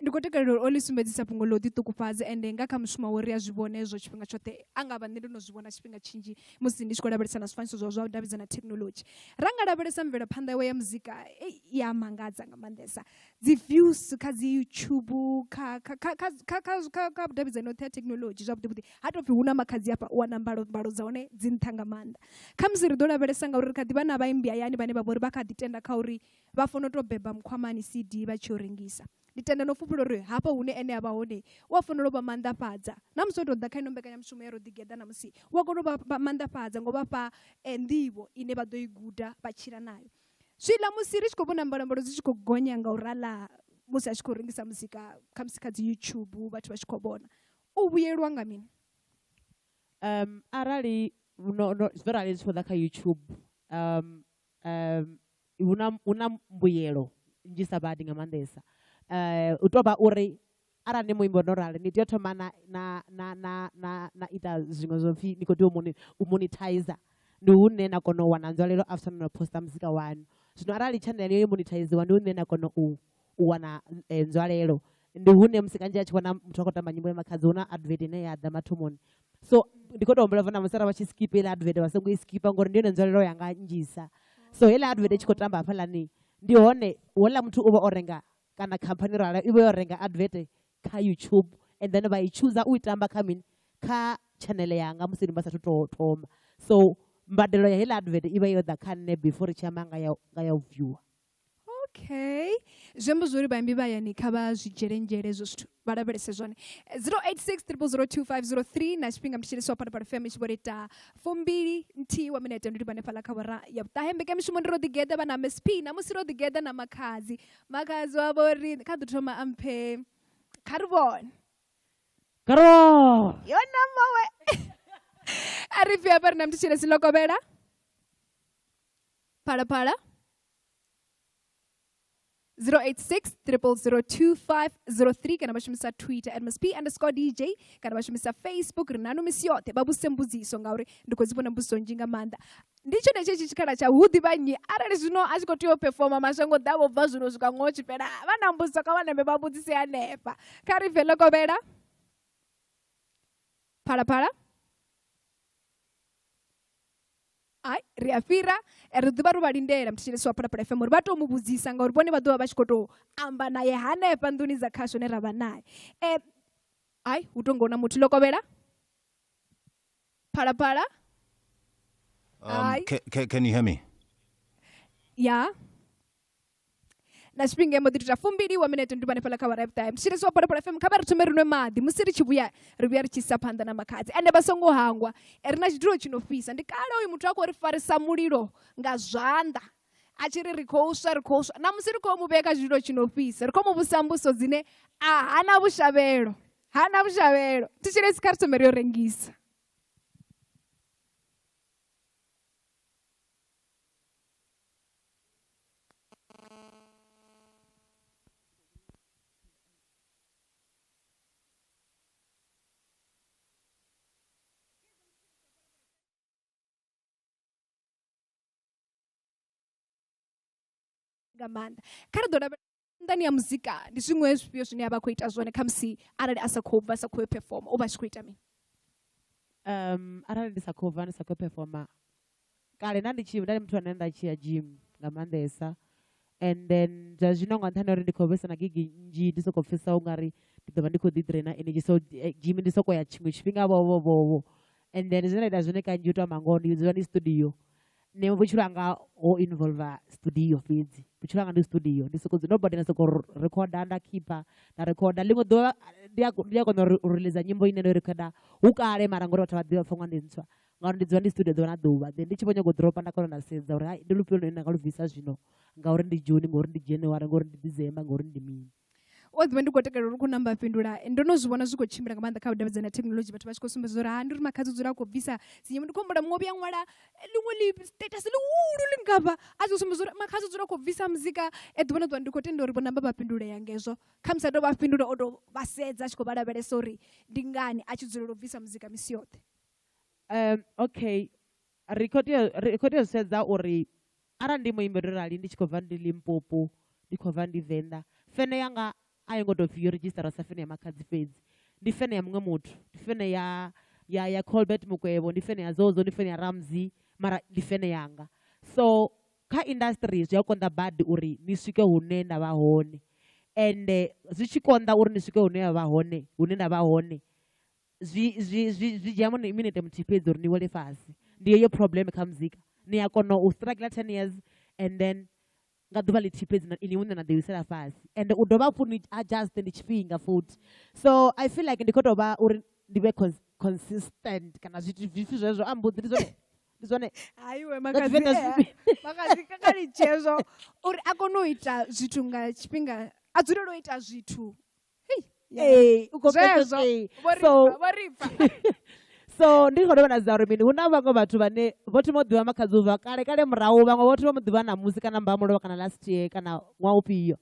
Ndi khou takalela uri o ḽi sumbedzisa fhungo ḽa u ḓiṱukufhadza ende nga kha mushumo wawe ri a zwi vhona hezwo tshifhinga tshoṱhe. A nga vha nṋe ndo no zwi vhona tshifhinga tshinzhi musi ndi tshi khou lavhelesa na zwifanyiso zwawe zwa u davhidzana thekinoḽodzhi. Ra nga lavhelesa mvelaphanḓa yawe ya muzika i a mangadza nga maanḓesa. Dzi views kha dzi YouTube kha kha kha kha kha kha kha kha vhudavhidzani hoṱhe ha thekinoḽodzhi zwavhuḓi vhuḓi ha tou pfhi hu na Makhadzi afha u wana mbalo mbalo dza hone dzi nṱha nga maanḓa. Khamusi ri ḓo lavhelesa ngauri ri kha ḓi vha na vhaimbi hayani vhane vha vha uri vha kha ḓi tenda kha uri vha fanela u tou beba mukhwamani CD vha tshi yo rengisa. Ndi tenda no fhufhela uri hafha hune ene a vha hone u a fanela u vha maanḓafhadza. Na musi o tou ḓa kha ino mbekanyamushumo ya Ro Ḓigeḓa ṋamusi, u a kona u vha maanḓafhadza ngo vha fha nḓivho ine vha ḓo i guda vha tshila nayo. Zwiḽa musi ri tshi khou vhona mbalombalo dzi tshi khou gonya nga u rala musi a tshi khou rengisa muzika khamusi kha dzi YouTube vhathu vha tshi khou vhona, u vhuyelwa nga mini? Arali no, no, zwo rali zwi tshi khou ḓa kha YouTube, hu na mbuyelo nnzhisa badi nga maanḓesa. U tou vha uri arali ni muimbi no rali ni tea u thoma na na na na na na ita zwiṅwe zwo pfhi ni khou tea u monetizer, ndi hune na kona u wana nzwalelo after no poster muzika waṋu. Zwino arali channel yo monetiziwa ndi hune na kona u wana nzwalelo, ndi hune musi kanzhi a tshi vhona muthu a khou tamba nyimbo ya Makhadzi hu na advert ine ya ḓa mathomoni. So ndi khou tou humbela na musi arali vha tshi skipa heiḽa advert vha songo i skipa ngori ndi yone nzwalelo yanga nnzhisa. So heiḽa advert i tshi khou tamba hafhaḽani ndi hone houḽa muthu u vha o renga kana khamphani ralo i vha yo renga advert kha YouTube and then vha i chooser u i tamba kha mini, kha channel yanga musi vha sathu to thoma. So mbadelo ya heiḽa advert i vha yo ḓa kha nṋe before ri tshi amba nga ya u viewer. Okay, zwi amba zwori vhaimbi vha hayani kha vha zwi dzhiele nzhele hezwo zwithu vha lavhelese zwone. 086 0002503 na tshifhinga mthetshelesi wa Phalaphala FM tshi vho ita 21 wa minete ndi livhane fhaḽa kha awara ya vhuṱahe. Mbekanyamushumo ndi Ro Ḓigeḓa vha na Miss P na musi ro ḓigeḓa na Makhadzi. Makhadzi wa vho ri kha ḓo thoma a mphe kha ri vhone. Karo! Yo na mawe. A ri pfi hafha ri na mthetshelesi Lokovhela. Phalaphala 086 0002503 kana vha shumisa Twitter at msp underscore DJ kana vha shumisa Facebook. Ri nanu misi yoṱhe vha vhuse mbudziso ngauri ndi khou dzi vhona mbudziso nnzhi nga maanḓa. Ndi tshone tshetsho tshikhala tsha hu ḓivha nnyi arali zwino a tshi khou tea u performa mashango ḓa vho bva zwino swika ṅwaha u tshi fhela vha na mbudziso kha vha nambe vha vhudzise hanefha. Kha ri bve Lokovhela. Phalaphala. Ai, ri a fhira ri ḓivha ro vha lindela mthetshelesi wa Phalaphala FM uri vha tou mu vhudzisa ngauri vhone vha ḓo vha vha tshi khou tou amba naye hanefha nḓuni dza khasho hune ra vha naye. Ai, hu tou ngona muthu Lokovhela. Phalaphala. Ai. Can you hear me? Yeah. Na tshifhinga mbo ḓi tou ita 20 wa minete ndi hanefhaḽa kha awara ya vhuṱahe. Mthetshelesi wa Phalaphala FM kha vha ri thome ri nwe maḓi musi ri tshi vhuya ri vhuya ri tshi isa phanḓa na Makhadzi. Ende vha songo hangwa ri na tshidulo tshi no fhisa. Ndi kale uyu muthu a khou ri farisa mulilo nga zwanḓa a tshi ri ri khou swa ri khou swa. Na musi ri khou mu vhea kha tshidulo tshi no fhisa ri khou mu vhusa mbuso dzine a hana vhushavhelo, hana vhushavhelo. Thetshelesi kha ri thome ri yo rengisa. Nga maanḓa kha ri ḓo lavhelela nḓani ya muzika, ndi zwiṅwe zwifhio zwine a vha khou ita zwone? Khamusi arali a sa khou bva, a sa khou yo performa, u vha a tshi khou ita mini? Arali ndi sa khou bva, ndi sa khou performa, kale nda ndi tshi nda ndi muthu ane nda tshi ya gym nga maanḓesa. And then zwa zwino, nga nṱhani ha uri ndi khou vhesa na gigi nnzhi, ndi soko pfhesa ungari ndi ḓo vha ndi khou ḓi draina energy, so gym ndi soko ya tshiṅwe tshifhinga vho vho vho vho. And then zwine nda ita zwone kanzhi, u to amba ngoho, ndi dzula ndi studio. Nṋe vhutshilo hanga ho involve studio fhedzi, vhutshilo hanga ndi studio. Ndi soko ndo badela, soko rekhoda, nda khipha, nda rekhoda. Ḽiṅwe ḓuvha ndi a kona u release nyimbo ine ndo i rekhoda hu kale, mara ngori vhathu vha ḓivha pfha ndi ntswa, ngauri ndi dzula ndi studio ḓuvha na ḓuvha. Then ndi tshi vho nyaga u dropa, nda kona nda sedza uri hai, ndi lufhio lune nda nga lu bvisa zwino, ngauri ndi June, ngauri ndi January, ngauri ndi December, ngauri ndi mini. O ḓivha ndi khou takalela uri khou namba fhindula. Ndo no zwi vhona zwi khou tshimbila nga maanḓa kha vhudavhidzani ha thekhinoḽodzhi, vhathu vha tshi khou sumbedza uri ha ndi uri Makhadzi u dzula a khou bvisa dzinyimbo. Ndi khou humbula muṅwe vhuya ṅwala ḽiṅwe ḽi status ḽihulu ḽingafha, a tshi khou sumbedza uri Makhadzi u dzula a khou bvisa muzika ḓuvha na ḓuvha. Ndi khou tenda uri vho namba vha fhindulea ngezwo, khamusi a tou vha fhindula o tou vha sedza, a tshi khou vha lavhelesa uri ndi ngani a tshi dzulela u bvisa muzika misi yoṱhe. Okay, ri khou tea u sedza uri arali ndi muimbi ndo rali, ndi tshi khou bva ndi Limpopo, ndi khou bva ndi Venḓa, fene yanga a yo ngo tou pfhi yo redzhisiṱara sa fene ya Makhadzi fhedzi, ndi fene ya muṅwe muthu, ndi fene ya Colbert Mukwevho, ndi fene ya Zozo, ndi fene ya Ramsey, mara ndi fene yanga. So kha industry zwi a konḓa badi uri ni swike hune nda vha hone, ende zwi tshi konḓa uri ni swike hune ya vha hone, hune nda vha hone, zwi dzhia minete muthihi fhedzi uri ni wele fhasi. Ndi heyo problem kha muzika. Ni a kona u struggle 10 years and then nga ḓuvha ḽithihi fhedzi ini muṋe na ḓiwisela fhasi, and u dovha hafhu ni adjust, ndi tshifhinga futhi. So I feel like ndi khou tou vha uri ndi vhe consistent kana zwithu zwipfi zwezwo a mbudzi, ndi zwone, ndi zwone. Haiwe. Nga Makhadzi. Tshivenḓa Makhadzi kakalitshezwo uri a kone u ita zwithu nga tshifhinga, a dzulele u ita zwithu. Hey, yeah. Ee, u khou pfesesa, Zwezwo. ee. Vho ri So pfa, vho ri pfa. So ndi khou dovha nda sedza uri mini, hu na vhaṅwe vhathu vhane vho thoma u ḓivha Makhadzi ubva kale kale murahu, vhaṅwe vho thoma u ḓivha ṋamusi kana mbamulovha kana last year kana ṅwaha ufhio.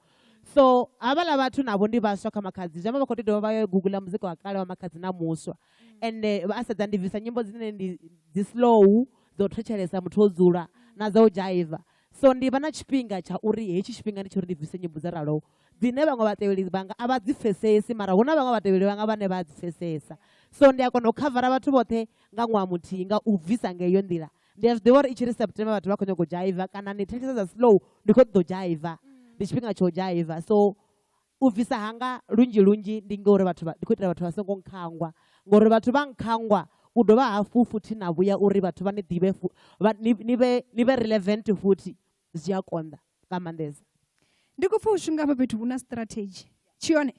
So havhaḽa vhathu navho ndi vhaswa kha Makhadzi, zwi amba vha khou tea u dovha vha yo gugula muzika wa kale wa Makhadzi na muswa. Ende vha a sedza ndi bvisa nyimbo dzine ndi dzi slow, dzo thetshelesa muthu o dzula, na dza u dzhaiva. So ndi vha na tshifhinga tsha uri hetshi tshifhinga ndi tsha uri ndi bvise nyimbo dza raloho, dzine vhaṅwe vhatevheli vhanga a vha dzi pfesesi, mara hu na vhaṅwe vhatevheli vhanga vhane vha dzi pfesesa. So ndi a kona u khavara vhathu vhoṱhe nga ṅwaha muthihi nga u bvisa nga heyo nḓila. Ndi a zwi ḓivha uri i tshi ri September vhathu vha khou nyaga u dzhaiva, kana ni thetshelesa dza slow, ndi khou ṱoḓa u dzhaiva, ndi tshifhinga tsha u dzhaiva. So u bvisa hanga lunzhi lunzhi ndi ngori vhathu ndi khou itela vhathu vha songo nkhangwa, ngori vhathu vha nkhangwa, u dovha hafhu futhi na vhuya uri vhathu vha ni ḓivhe ni vhe relevant futhi, zwi a konḓa nga maanḓesa. Ndi khou pfa u shumga hafha fhethu hu na strategy tshi yone.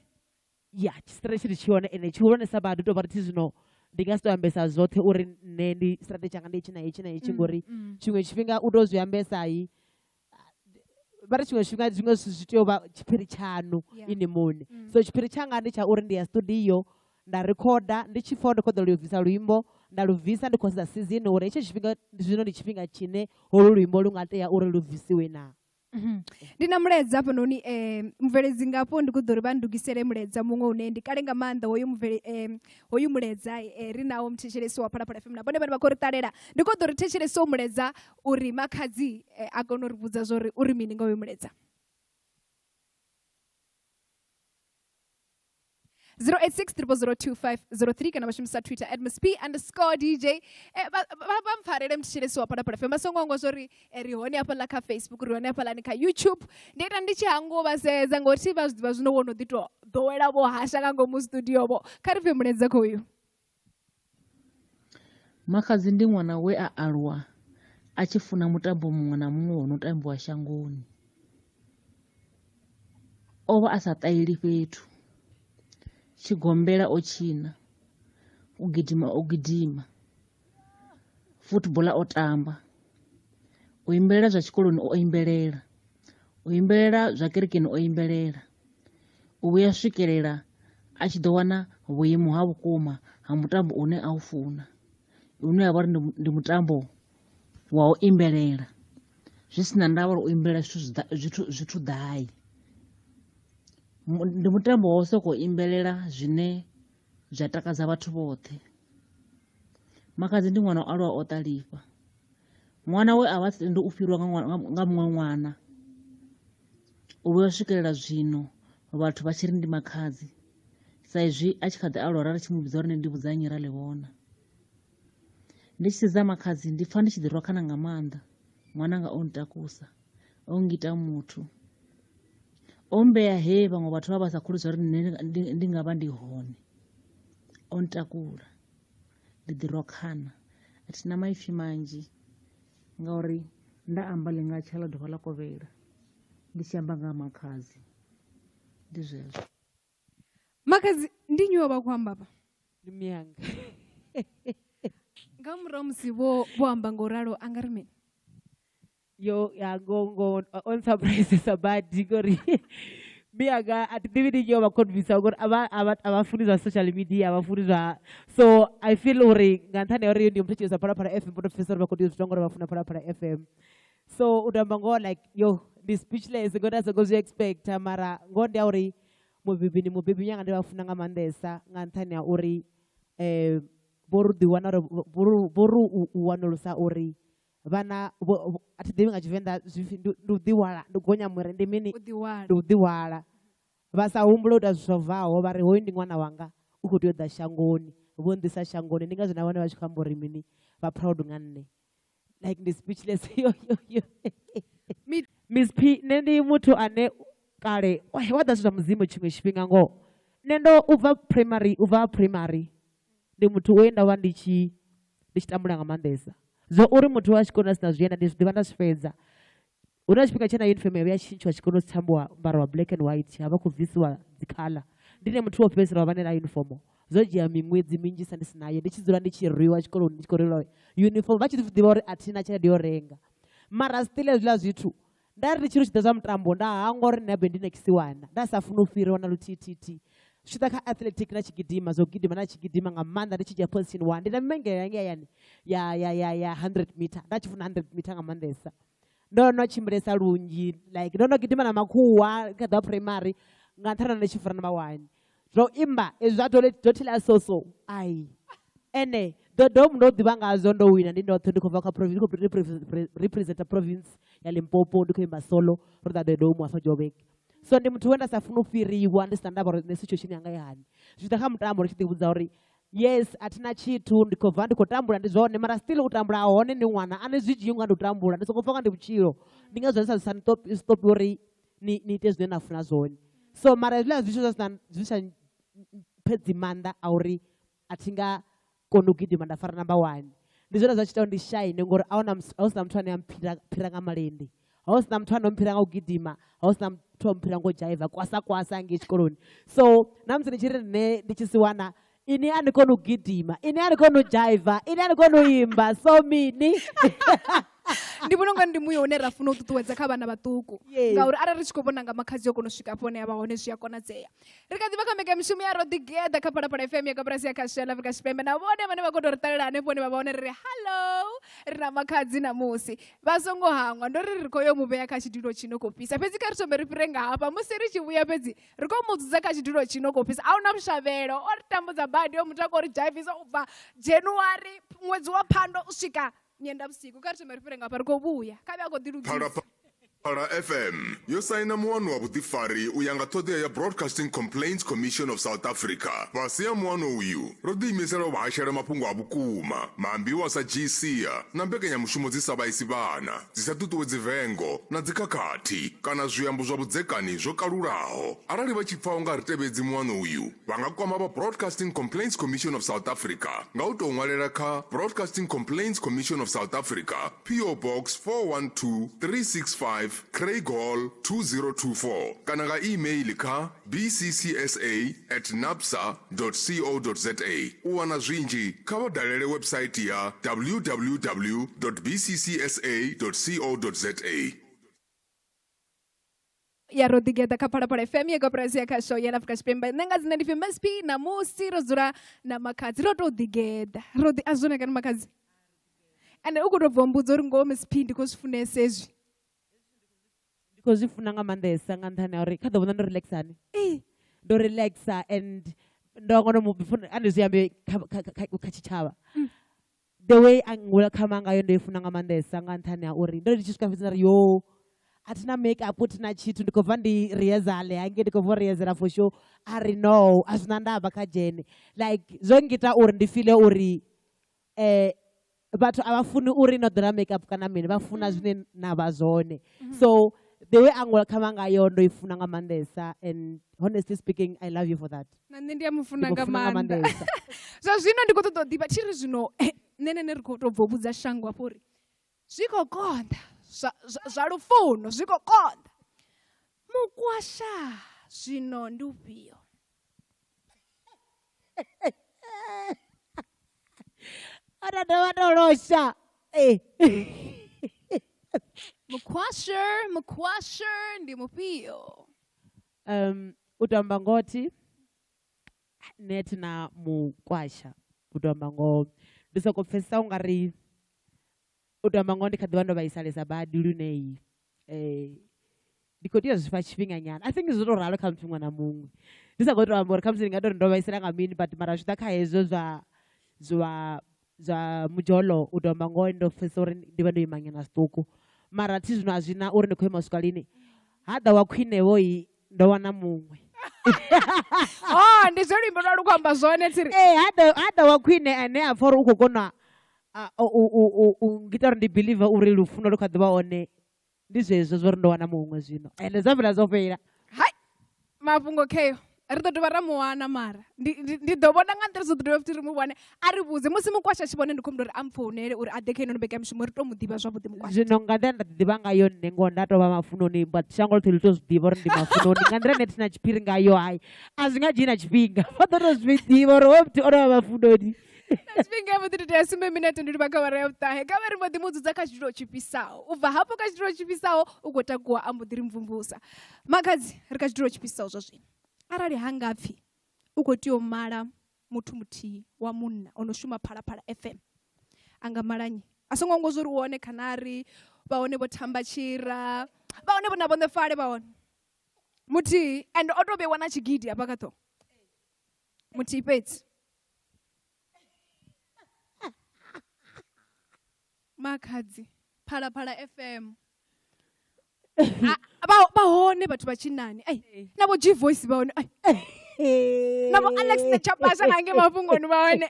Ya, strategy ndi tshi yone, ende tshihulwanesa badi u tou vha ri thi zwino ndi nga si to ambesa zwoṱhe uri nṋe ndi strategy yanga ndi hetshi na hetshi na hetshi, ngori tshiṅwe tshifhinga u to zwi ambesai, vha ri tshiṅwe tshifhinga zwiṅwe zwithu zwi tea u vha tshiphiri tshaṋu ini muṋe. So tshiphiri tshanga ndi tsha uri ndi ya studio, nda rikhoda, ndi tshi pfha ndi khou ḓo lu bvisa luimbo, nda lu bvisa. Ndi khou sedza season uri hetsho tshifhinga zwino ndi tshifhinga tshine holu luimbo lu nga tea uri lu bvisiwe na. Ndi na mulaedza hafhanoni, mubveledzi ngafho, ndi khou ḓo uri vha ndugisele mulaedza muṅwe une ndi kale nga maanḓa hoyu mubvele hoyu mulaedza ri nawo muthetshelesi wa Phalaphala FM na vhone vhane vha khou ri ṱalela. Ndi khou ḓo ri thetshelese u mulaedza uri Makhadzi a kone u ri vhudza zwori uri mini nga hoyu mulaedza. 086 0002503 kana vha shumisa Twitter at msp_DJ. Vha mpfarele muthetshelesi wa Phalaphala FM, vha songo hangwa zwori ri hone hafhaḽa kha Facebook, ri hone hafhaḽani kha YouTube. Ndi ita ndi tshi hangwa vha sedza ngori thi vha zwi ḓivha zwino wo no ḓi to ḓowela vho hasha nga ngomu studio vho. Kha ri pfe mulaedza khoyu. Makhadzi ndi ṅwana we a aluwa a tshi funa mutambo muṅwe na muṅwe wo no tambiwa shangoni. O vha a sa ṱaheli fhethu, tshigombela o tshina, u gidima o gidima, football o tamba, u imbelela zwa tshikoloni o imbelela, u imbelela zwa kerekeni o imbelela, u vhuya swikelela a tshi ḓo wana vhuimo ha vhukuma ha mutambo une a u funa, une ha vha uri ndi mutambo wa u imbelela, zwi si na ndavha uri u imbelela zwithu zwithu gai. Ndi mutambo wa u sokou imbelela zwine zwa takadza vhathu vhoṱhe. Makhadzi ndi ṅwana o aluwa o ṱalifha, ṅwana we a vha a sa tendi u fhiriwa nga muṅwe ṅwana. U vhuya u swikelela zwino vhathu vha tshi ri ndi makhadzi sa izwi a tshi kha ḓi aluwa ra ri tshi mu vhidza uri ndi Ndivhudzannyi ra ḽi vhona. Ndi tshi sedza makhadzi ndi pfa ndi tshi ḓi rwa khana nga maanḓa ṅwananga o ntakusa o ngita muthu o mmbea he vhaṅwe vhathu vha vha sa kholwi zwa uri nṋe ndi nga vha ndi hone o ntakula ndi ḓi rwa khana a thina maipfi manzhi ngauri nda amba ḽi nga tsha ḽa dovha ḽa kovhela ndi tshi amba nga ha makhadzi ndi zwezwo. Makhadzi ndi nnyi wa vha khou amba afha? Ndi miyanga. Nga murahu musi vho vho amba nga u ralo a nga ri mini? Yo ya ngo ngo on surprise badi ngori miyanga a thi ḓivhi ndi nnyi o vha convince ngori a vha a vha a vha funi zwa social media a vha funi zwa so I feel uri nga nṱhani ha uri ndi muthu Phalaphala FM vho to pfesesa uri vha khou tea u zwi ita ngori vha funa Phalaphala FM. So u to amba ngoho like yo ndi speechless ngori nda songo zwi expecta mara ngoho ndi ya uri mubebi ndi mubebi nyanga ndi vha funa nga maanḓesa nga nṱhani ha uri um vho ri ḓi wana uri vho ri u wanulusa uri vhana a thi ḓivhi nga tshivenḓa zwipfi ndi u ḓihwala ndi u gonya muri ndi mini ndi u ḓihwala vha sa humbule u ita zwithu zwo bvaho vha ri hoyu ndi ṅwana wanga u khou tea u ḓa shangoni vho nḓisa shangoni ndi ngazwo na vhone vha tshi khou amba uri mini vha proud nga nṋe like ndi speechless yo yo yo Miss P nṋe ndi muthu ane kale wa ḓa zwithu zwa mudzimu tshiṅwe tshifhinga ngoho nṋe ndo u bva primary u bva primary ndi muthu we nda vha ndi tshi ndi tshi tambula nga maanḓesa zwa uri muthu wa tshikoloni a si na zwienda ndi zwi ḓivha nda zwi fhedza hu na tshifhinga tshe na uniform ya vhuya tshintshiwa tshikolo si tsha ambariwa wa black and white ha vha khou bvisiwa dzi khala ndi ne muthu wo fhedzisela wa vha na uniform zwo dzhia miṅwedzi minzhisa ndi si nayo ndi tshi dzula ndi tshi rwiwa tshikoloni ndi tshi khou rwelwa uniform vha tshi ḓivha uri a thina tshelede yo renga mara still hezwiḽa zwithu nda ri ndi tshi ri tshi ḓa zwa mutambo nda hangwa uri nṋe ndi nekisiwana nda sa funi u fhiriwa na luthihi zwi tshi ḓa kha athletic na tshigidima zwo gidima na tshigidima nga maanḓa ndi tshi dzhia position one ndi na mimengele yanga yani ya ya ya ya 100 meter nda tshi funa 100 meter nga maanḓesa ndo no tshimbilesa lunzhi like ndo no gidima na makhuwa kha ḓa primary nga nṱhani ndi tshi fura number one zwo imba ezwi zwa dothela soso ai ene dodom ndo ḓivha ngazwo ndo wina ndi ndoṱhe ndi khou bva kha province ndi khou representa province ya Limpopo ndi khou imba solo ro ḓa Dodoma hafha Joburg so ndi muthu we nda sa funi u fhiriwa ndi si na ndavha uri nṋe situation yanga i hani zwi ḓa kha mutambo ri tshi ḓivhudza uri yes a thina tshithu ndi khou bva ndi khou tambula ndi zwone mara still u tambula ha hone ndi ṅwana a ni zwi dzhii unga ndi u tambula ndi soko pfa unga ndi vhutshilo ndi ngazwo ndi sa zwi sa stopi uri ni ni ite zwine na funa zwone so mara hezwiḽa zwithu zwa sina zwi sa phedzi maanḓa a uri a thi nga koni u gidima nda fara number one ndi zwone zwa tshi ita uri ndi shaine ngori a huna a hu sina muthu ane a mphira phira nga malende ha hu sina muthu ane o mphira nga u gidima ha hu sina muthu o mphira ngo dzhaiva kwasa kwasa ngei tshikoloni so na musi ndi tshi ri nṋe ndi tshi si wana ini a ni koni u gidima ini a ni koni u dzhaiva ini a ni koni u imba so mini ndi vhona unga ndi muya une ra funa u ṱuṱuwedza kha vhana vhaṱuku Yes. ngauri arali ri tshi khou vhona nga makhadzi o kona u swika afho hune a vha hone zwi a konadzea ri kha ḓivha kha mbekanyamushumo ya ro ḓigeḓa kha phalaphala fm ya koporasi ya khasho ya ḽa afrika tshipembe na vhone vhane vha khou tou ri ṱalela hanefho hune vha vha hone ri ri hallo ri na makhadzi namusi vha songo hangwa ndo ri ri khou yo mu vhea kha tshidulo tshi no khou fhisa fhedzi kha ri thome ri fhire nga hafha musi ri tshi vhuya fhedzi ri khou mu dzudza kha tshidulo tshi no khou fhisa a huna vhushavhelo o ri tambudza badi o muthu a khou ri dzhaivisa u bva january ṅwedzi wa phando u swika nyendavhusiku kha ri thome ri fhire nga hafha ri khou vhuya kha vhe a khou ḓilugisa Phalaphala FM yo saina muano wa vhuḓifari u ya nga ṱhoḓea ya Broadcasting Complaints Commission of South Africa. Fhasi ha muano uyu, ro ḓiimisela u vha hashela mafhungo a vhukuma, maambiwa a sa dzhii sia na mbekanyamushumo dzi sa vhaisi vhana, dzi sa ṱuṱuwedzi vengo na dzikhakhathi kana zwiambo zwa vhudzekani zwo kalulaho. Arali vha tshi pfa u nga a ri tevhedzi muano uyu, Vha nga kwama vha Broadcasting Complaints Commission of South Africa nga u tou ṅwalela kha Broadcasting Complaints Commission of South Africa, PO Box 412365, Craighall 2024 kana nga e-mail kha bccsa at nabsa co za. U wana zwinzhi, kha vha dalele website ya www bccsa co za. Ya ro ḓigeḓa kha phalaphala fm ya koporasi ya khasho ya afrika tshipembe nṋe nga dzina ndi pfi msp ṋamusi ro dzula na makhadzi ro tou ḓigeḓa ro ḓi a zwone kani makhadzi ende u khou tou bva mbudza uri ngoho msp ndi khou zwi funesa hezwi ndi khou zwi funa nga maanḓesa nga nṱhani ha uri kha ḓo vhona ndo relaxa ni ndo relaxa and ndo ngono mu a ndi zwi ambe kha tshitshavha the way a welcome ngayo ndo i funa nga maanḓesa nga nṱhani ha uri ndo ndi tshi swika fhedzi nda ri yo A thi na make-up, thi na tshithu, ndi khou bva ndi rehearsal hangei, ndi khou bva u rehearsala for show. A ri no, a zwi na ndavha kha dzhene. Like zwo ngita uri ndi feel uri vhathu a vha funi uri no ḓola make-up kana mini, vha funa zwine na vha zwone. So the way a welcome ngayo ndo i funa nga maanḓesa, and honestly speaking, I love you for that. Na nṋe ndi a mu funa Ndi nga khou funa nga maanḓa. maanḓesa. Zwa zwino ndi khou ṱoḓa u ḓivha thi ri zwino nṋe nene ri khou tou bva u vhudza shango hafho uri zwi khou konḓa zwa lufuno zwi khou konḓa. Mukwasha zwino ndi ufhio? A ta dovha to losha. Mukwasha ndi mufhio? U to amba ngothi nṋe thi na mukwasha, u to amba ngoho ndi soko pfesesa u nga ri u to amba ngoho ndi kha ḓivha ndo vhaisalesa badi lune ndi khou tea u zwi fha tshifhinga nyana. I think zwo to ralo kha muthu muṅwe na muṅwe, ndi sa khou to amba uri khamusi ndi nga tori ndo vhaisala nga mini, but mara zwi ḓa kha hezwo zwa mujolo, u to amba ngoho ndo pfesesa uri ndi vha ndo ima nyana zwiṱuku, mara thi zwino a zwi na uri ndi khou ima u swika lini. Ha ḓa wa khwine vho i ndo wana muṅwe. Oh, ndi zwe luimbo lwa lu khou amba zwone tsiri. Ha ḓa wa khwine ane a pfa uri u khou kona u ngita uri ndi believe uri lufuno lu kha ḓi vha hone, ndi zwezwo zwo ri ndo wana muṅwe zwino, ende zwa fhela zwo fhela. Hai, mafhungo kheyo ri ḓo dovha ra mu wana, mara ndi ḓo vhona nga nḓila zwo ḓo dovha futhi ri mu wane a ri vhudze musi mukwasha a tshi vhone ndi khou uri a mpfounele uri a ḓe kha ino mbekanyamushumo ri to mu ḓivha zwavhuḓi mukwasha. Zwino nga nḓila nda ḓivha ngayo nṋe ngoho nda tovha mafunoni, but shango ḽoṱhe ḽi to zwi ḓivha uri ndi mafunoni nga nḓila ine thina tshiphiri ngayo. Hai, a zwi nga dzhii na tshifhinga, vha ḓo to zwi ḓivha uri hoyo muthu o novha mafunoni. Na tshifhinga ya vhuḓi tea sumbe minete ndi livha kha awara ya vhuṱahe. Kha vha ri mbo ḓi mu dzudza kha tshidulo tshi fhisaho, u bva hafho kha tshidulo tshi fhisaho u khou takuwa a mbo ḓi ri mvumvusa. Makhadzi, ri kha tshidulo tshi fhisaho zwa zwino, arali ha nga pfhi u khou tea u mala muthu muthihi wa munna o no shuma Phalaphala FM, a nga mala nnyi? A songo ngwa zwo uri u hone Khanari, vha hone vho Thamba Tshira, vha hone vho na vho Ṋefale, vha hone muthihi and o to vheiwa na tshigidi hafha kha ṱhoho, muthihi fhedzi. Makhadzi, Phalaphala FM. Vha hone vhathu vha tshinnani. Ai, na vho G Voice vha hone. Ai. Na vho Alex the Chapasha nga ngei mafhungoni vha hone.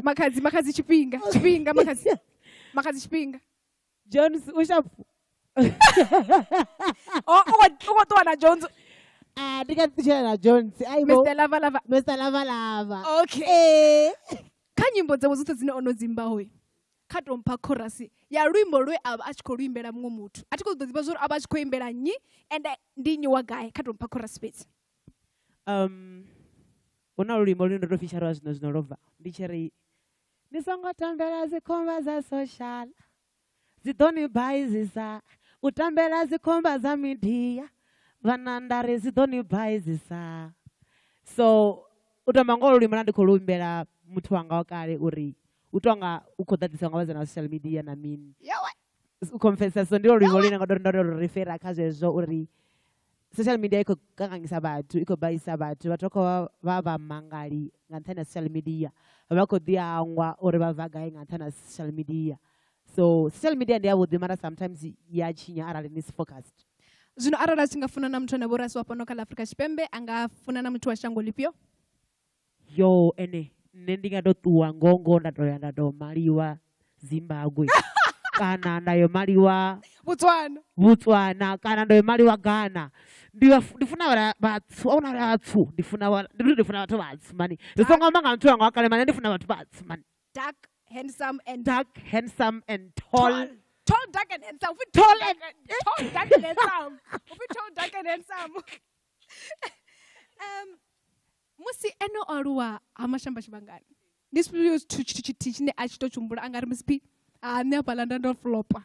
Makhadzi, Makhadzi tshifhinga, tshifhinga Makhadzi. Makhadzi tshifhinga. Jones u sharp. Oh, u khou ṱuwa na Jones. Ah, ndi nga ṱutshela na Jones. Ai bo. Mr Lava Lava. Mr Lava Lava. Okay. Kha nyimbo dzawe dzoṱhe dzine o no dzi imbaho, kha to mpha chorus ya luimbo lwe a vha a tshi khou lu imbela muṅwe muthu. A thi khou ṱoḓa u ḓivha zwa uri a vha a tshi khou imbela nnyi ende ndi nnyi wa gai, kha to mpha chorus fhedzi. Hu na luimbo lune ndo to feature zwino zwino lwo bva, ndi tshi ri ni songo tambela dzikhomba dza social, dzi ḓo ni baizisa, u tambela dzikhomba dza media, vhana nda ri dzi ḓo ni baizisa. So u to amba ngoho luimbo nda ndi khou lu imbela muthu wanga wa kale uri u tonga u khou ḓaḓisa nga vhasidzana vha social media na mini. U confessa, so ndi lwo luimbo lune nga tori ndo to refera kha zwezwo uri social media i khou kanganyisa vhathu, i khou baisa vhathu, vhathu vha khou vha vha mangali nga nṱhani ha social media, vha khou ḓi hangwa uri vha bva gai nga nṱhani ha social media. So social media ndi yavhuḓi mara sometimes ya tshinya arali ni si focused. Zwino arali a tshi nga funa na muthu ane vho ri a si wa fhano kha ḽa Afrika Tshipembe, a nga funa na muthu wa shango ḽifhio? Yo, ene nṋe ndi nga to ṱuwa ngoho ngoho nda to ya nda to maliwa Zimbabwe kana nda yo maliwa Botswana, Botswana kana nda yo maliwa Ghana. Ndi funa vhatsu, a huna vhatsu, ndi funa ndi funa vhathu vhatsu mani. Ndi songo amba nga muthu wanga wa kale mani, ndi funa vhathu vhatsu mani. Dark, handsome and dark, handsome and tall. Tall. Tall, dark and handsome. Uphi Tall tall, and tall, dark and handsome. Uphi tall, dark and handsome. Musi ene o aluwa ha Mashamba Tshivhangani, ndi zwifhio tshithu tshithihi tshine a tshi to tshumbula a nga ri Miss P, a nṋe hafhaḽa nda ndo flopa.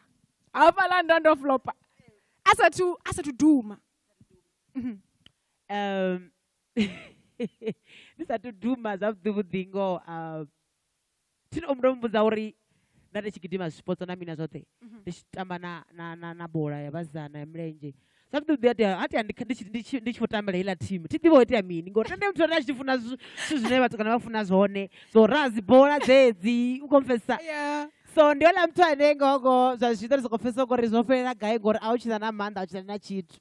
Hafhaḽa nda ndo flopa. A sathu duma. Ndi sathu duma zwavhuḓi vhuḓi ngoho. Thini o ndo mmbudza uri nda ndi tshi gidima zwipotso na mina zwoṱhe, ndi tshi tamba na bola ya vhasidzana ya milenzhe. Zwavhuḓi vhuḓi athi athi ndi ndi tshi- ndi tshi ndi tshi khou tambela heiḽa thimu thi ḓivha ho itea mini ngori nṋe ndi muthu ane a tshi funa zwithu zwine vhatukana vha funa zwone so razi bola dzedzi u khou pfesesa Yeah. So ndi houḽa muthu ane ngoho zwa zwino ri soko pfesesa ngori zwo fhelela gai ngori a u tshina na maanḓa a u tshina na tshithu.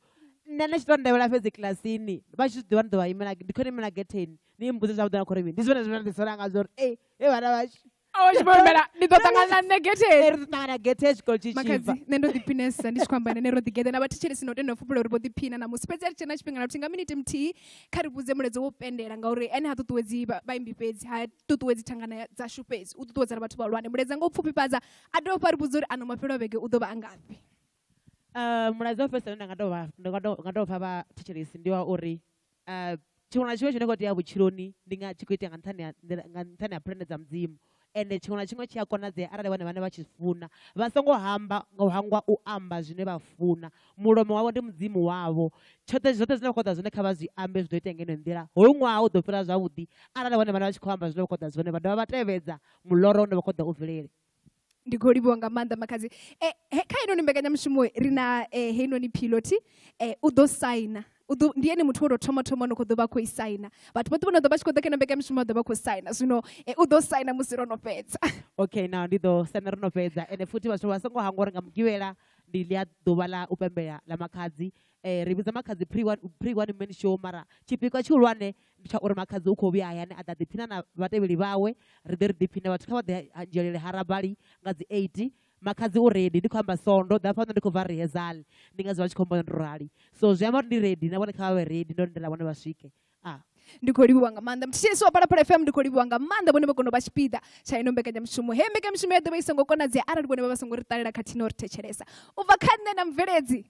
Nṋe ndi tshi to ndevhela fhedzi kilasini vha tshi zwi ḓivha ndi ḓo vha imela ndi khou imela getheni ni mmbudze zwavhuḓi na khori mini ndi zwone zwine nda ḓi sola ngazwo uri e he vhana vhashu A tshi vho imela ni ḓo ṱangana na nṋe getheni. Ri ḓo ṱangana getheni tshikolo tshi tshi bva. Makhadzi nṋe ndo ḓiphinesa ndi tshi khou amba nene ro ḓigeḓa na vhathetshelesi na u tenda u fhufhela uri vho ḓiphina ṋamusi fhedzi a ri tshena tshifhinga na luthihi nga miniti muthihi kha ri vhudze mulaedza wo pendela ngauri ene ha ṱuṱuwedzi vhaimbi fhedzi ha ṱuṱuwedzi thangana dzashu fhedzi u ṱuṱuwedza na vhathu vhahulwane mulaedza nga u pfufhifhadza a dovha hafhu a ri vhudza uri ano mafhelo a vhege u ḓo vha a ngafhi. Mulaedza wa fhedzisela une nda nga tou vha nda nga tou nga tou pfha vhathetshelesi ndi wa uri tshiṅwe na tshiṅwe tshine khou itea vhutshiloni ndi nga tshi khou itea nga nṱhani ha nḓila nga nṱhani ha pulane dza mudzimu ende tshiṅwe na tshiṅwe tshi a konadzea arali vhone vhaṋe vha tshi funa vha songo hamba nga u hangwa u amba zwine vha funa mulomo wavho ndi mudzimu wavho tshoṱhe zwoṱhe zwine vha khou ṱoḓa zwone kha vha zwi ambe zwi ḓo itea nga ino nḓila hoyu ṅwaha u ḓo fhira zwavhuḓi arali vhone vhaṋe vha tshi khou amba zwine vha khou ṱoḓa zwone vha dovha vha tevhedza muloro une vha khou ṱoḓa u bvelele. Ndi khou livhuwa nga maanḓa makhadzi. He, kha heinoni mbekanyamushumo ri na heinoni pilot u ḓo saina u ḓo ndi ene muthu wo tou thoma thoma no khou ḓo vha khou i saina vhathu vhoṱhe vho no ḓo vha tshi khou ḓa kha ino mbekanyamushumo vha ḓo vha khou saina zwino u ḓo saina musi ro no fhedza. Okay now ndi ḓo saina ro no fhedza ende futhi vhathu vha songo hangwa uri nga mugivhela ndi ḽia ḓuvha ḽa u pembela ḽa makhadzi ri vhidza makhadzi pre one, pre one man show mara tshipikwa tshihulwane ndi tsha uri makhadzi u khou vhuya hayani a ḓa ḓiphina na vhatevheli vhawe ri ḓe ri ḓiphine vhathu kha vha ḓe nzhelele ha rabali nga dzi 8 makhadzi u ready ndi khou amba so ndo ḓa fhano ndi khou bva rehearsal ndi ngazwo vha tshi khou mbona ndo rali so zwi amba uri ndi ready na vhone kha vha vhe ready ndo lindela vhone vha swike ah. Ndi khou livhuwa nga maanḓa muthetshelesi wa Phalaphala FM ndi khou livhuwa nga maanḓa vhone vha kona u vha tshipiḓa tsha ino mbekanyamushumo he mbekanyamushumo ya ḓovha i songo konadzea arali vhone vha vha songo ri ṱalela khathihi na u ri thetshelesa u bva kha nṋe na mubveledzi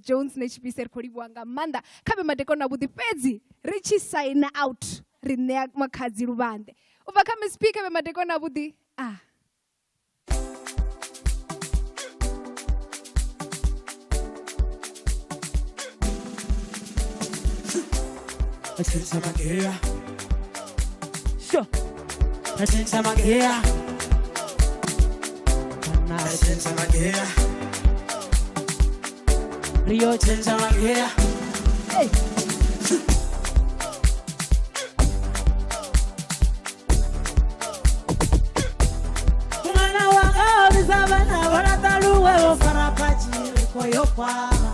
Jones Netshipise ri khou livhuwa nga maanḓa kha vhe madekwana avhuḓi fhedzi ri tshi sign out ri ṋea makhadzi luvhanḓe u bva kha Miss P kha vhe madekwana avhuḓi ah. Sure. Rio Hey. Mwana wanga vhidza vhana vho laṱa luwe vho fara phatshi ri khou yo kwama.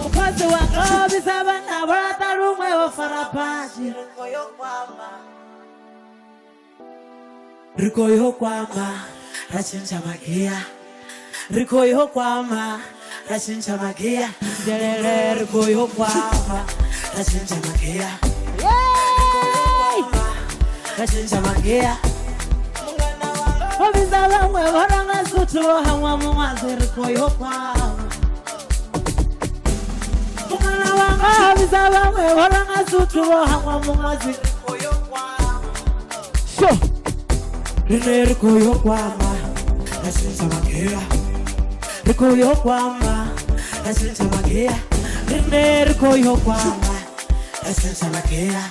Mukhadzi wanga vhidza vhana vho laṱa luṅwe vho fara phatshi ri khou yo kwama. Ri khou yo kwama ra tshintsha magia. Ri khou yo kwama ra tshintsha magia. Ndelele ri khou yo kwama ra tshintsha magia. Ra tshintsha magia. Vho vhidza vhaṅwe vho ranga suthu vho hangwa muṅwadzi ri khou yo kwama. Mungana wanga vhidza vhaṅwe vho ranga suthu vho hangwa muṅwadzi ri khou yo kwama. Sure. Rine ri khou yo kwama ra tshintsha magia. Ri khou yo kwama ra tshintsha magia. Rine ri khou yo kwama ra tshintsha magia.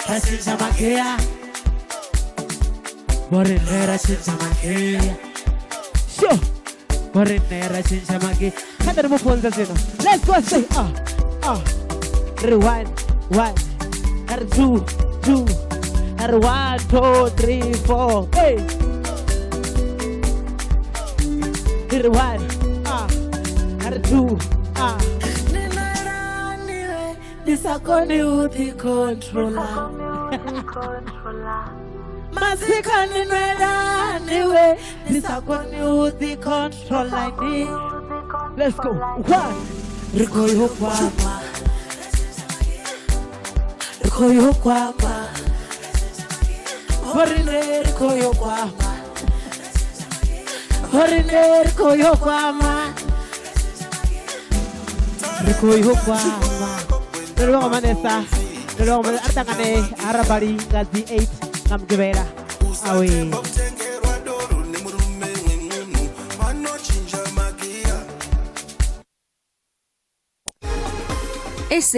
Ra tshintsha magia. Vho rine ra tshintsha magia. Sure. Vho rine ra tshintsha magia. Kha ḓe ri mu funze zwino. Let's go say ah ah. Ri 1 1 ri 2 2 ri 1 2 3 4. Hey. Ri 1 ah ri 2 ah. Ndi sa koni u ḓikhontrola. Matsiko ni nwelani we ndi sa koni u ḓikhontrola ni. Let's go. 1. Ri khou yo kwama. Ri khou yo kwama. Vho rine ri khou yo kwama. Vho rine ri khou yo kwama. Ri khou yo kwama. Ndo livhuwa nga maanḓesa. Ndo livhuwa nga maanḓesa. A ri ṱangane ha rabali nga dzi 8 nga mugivhela. Awe.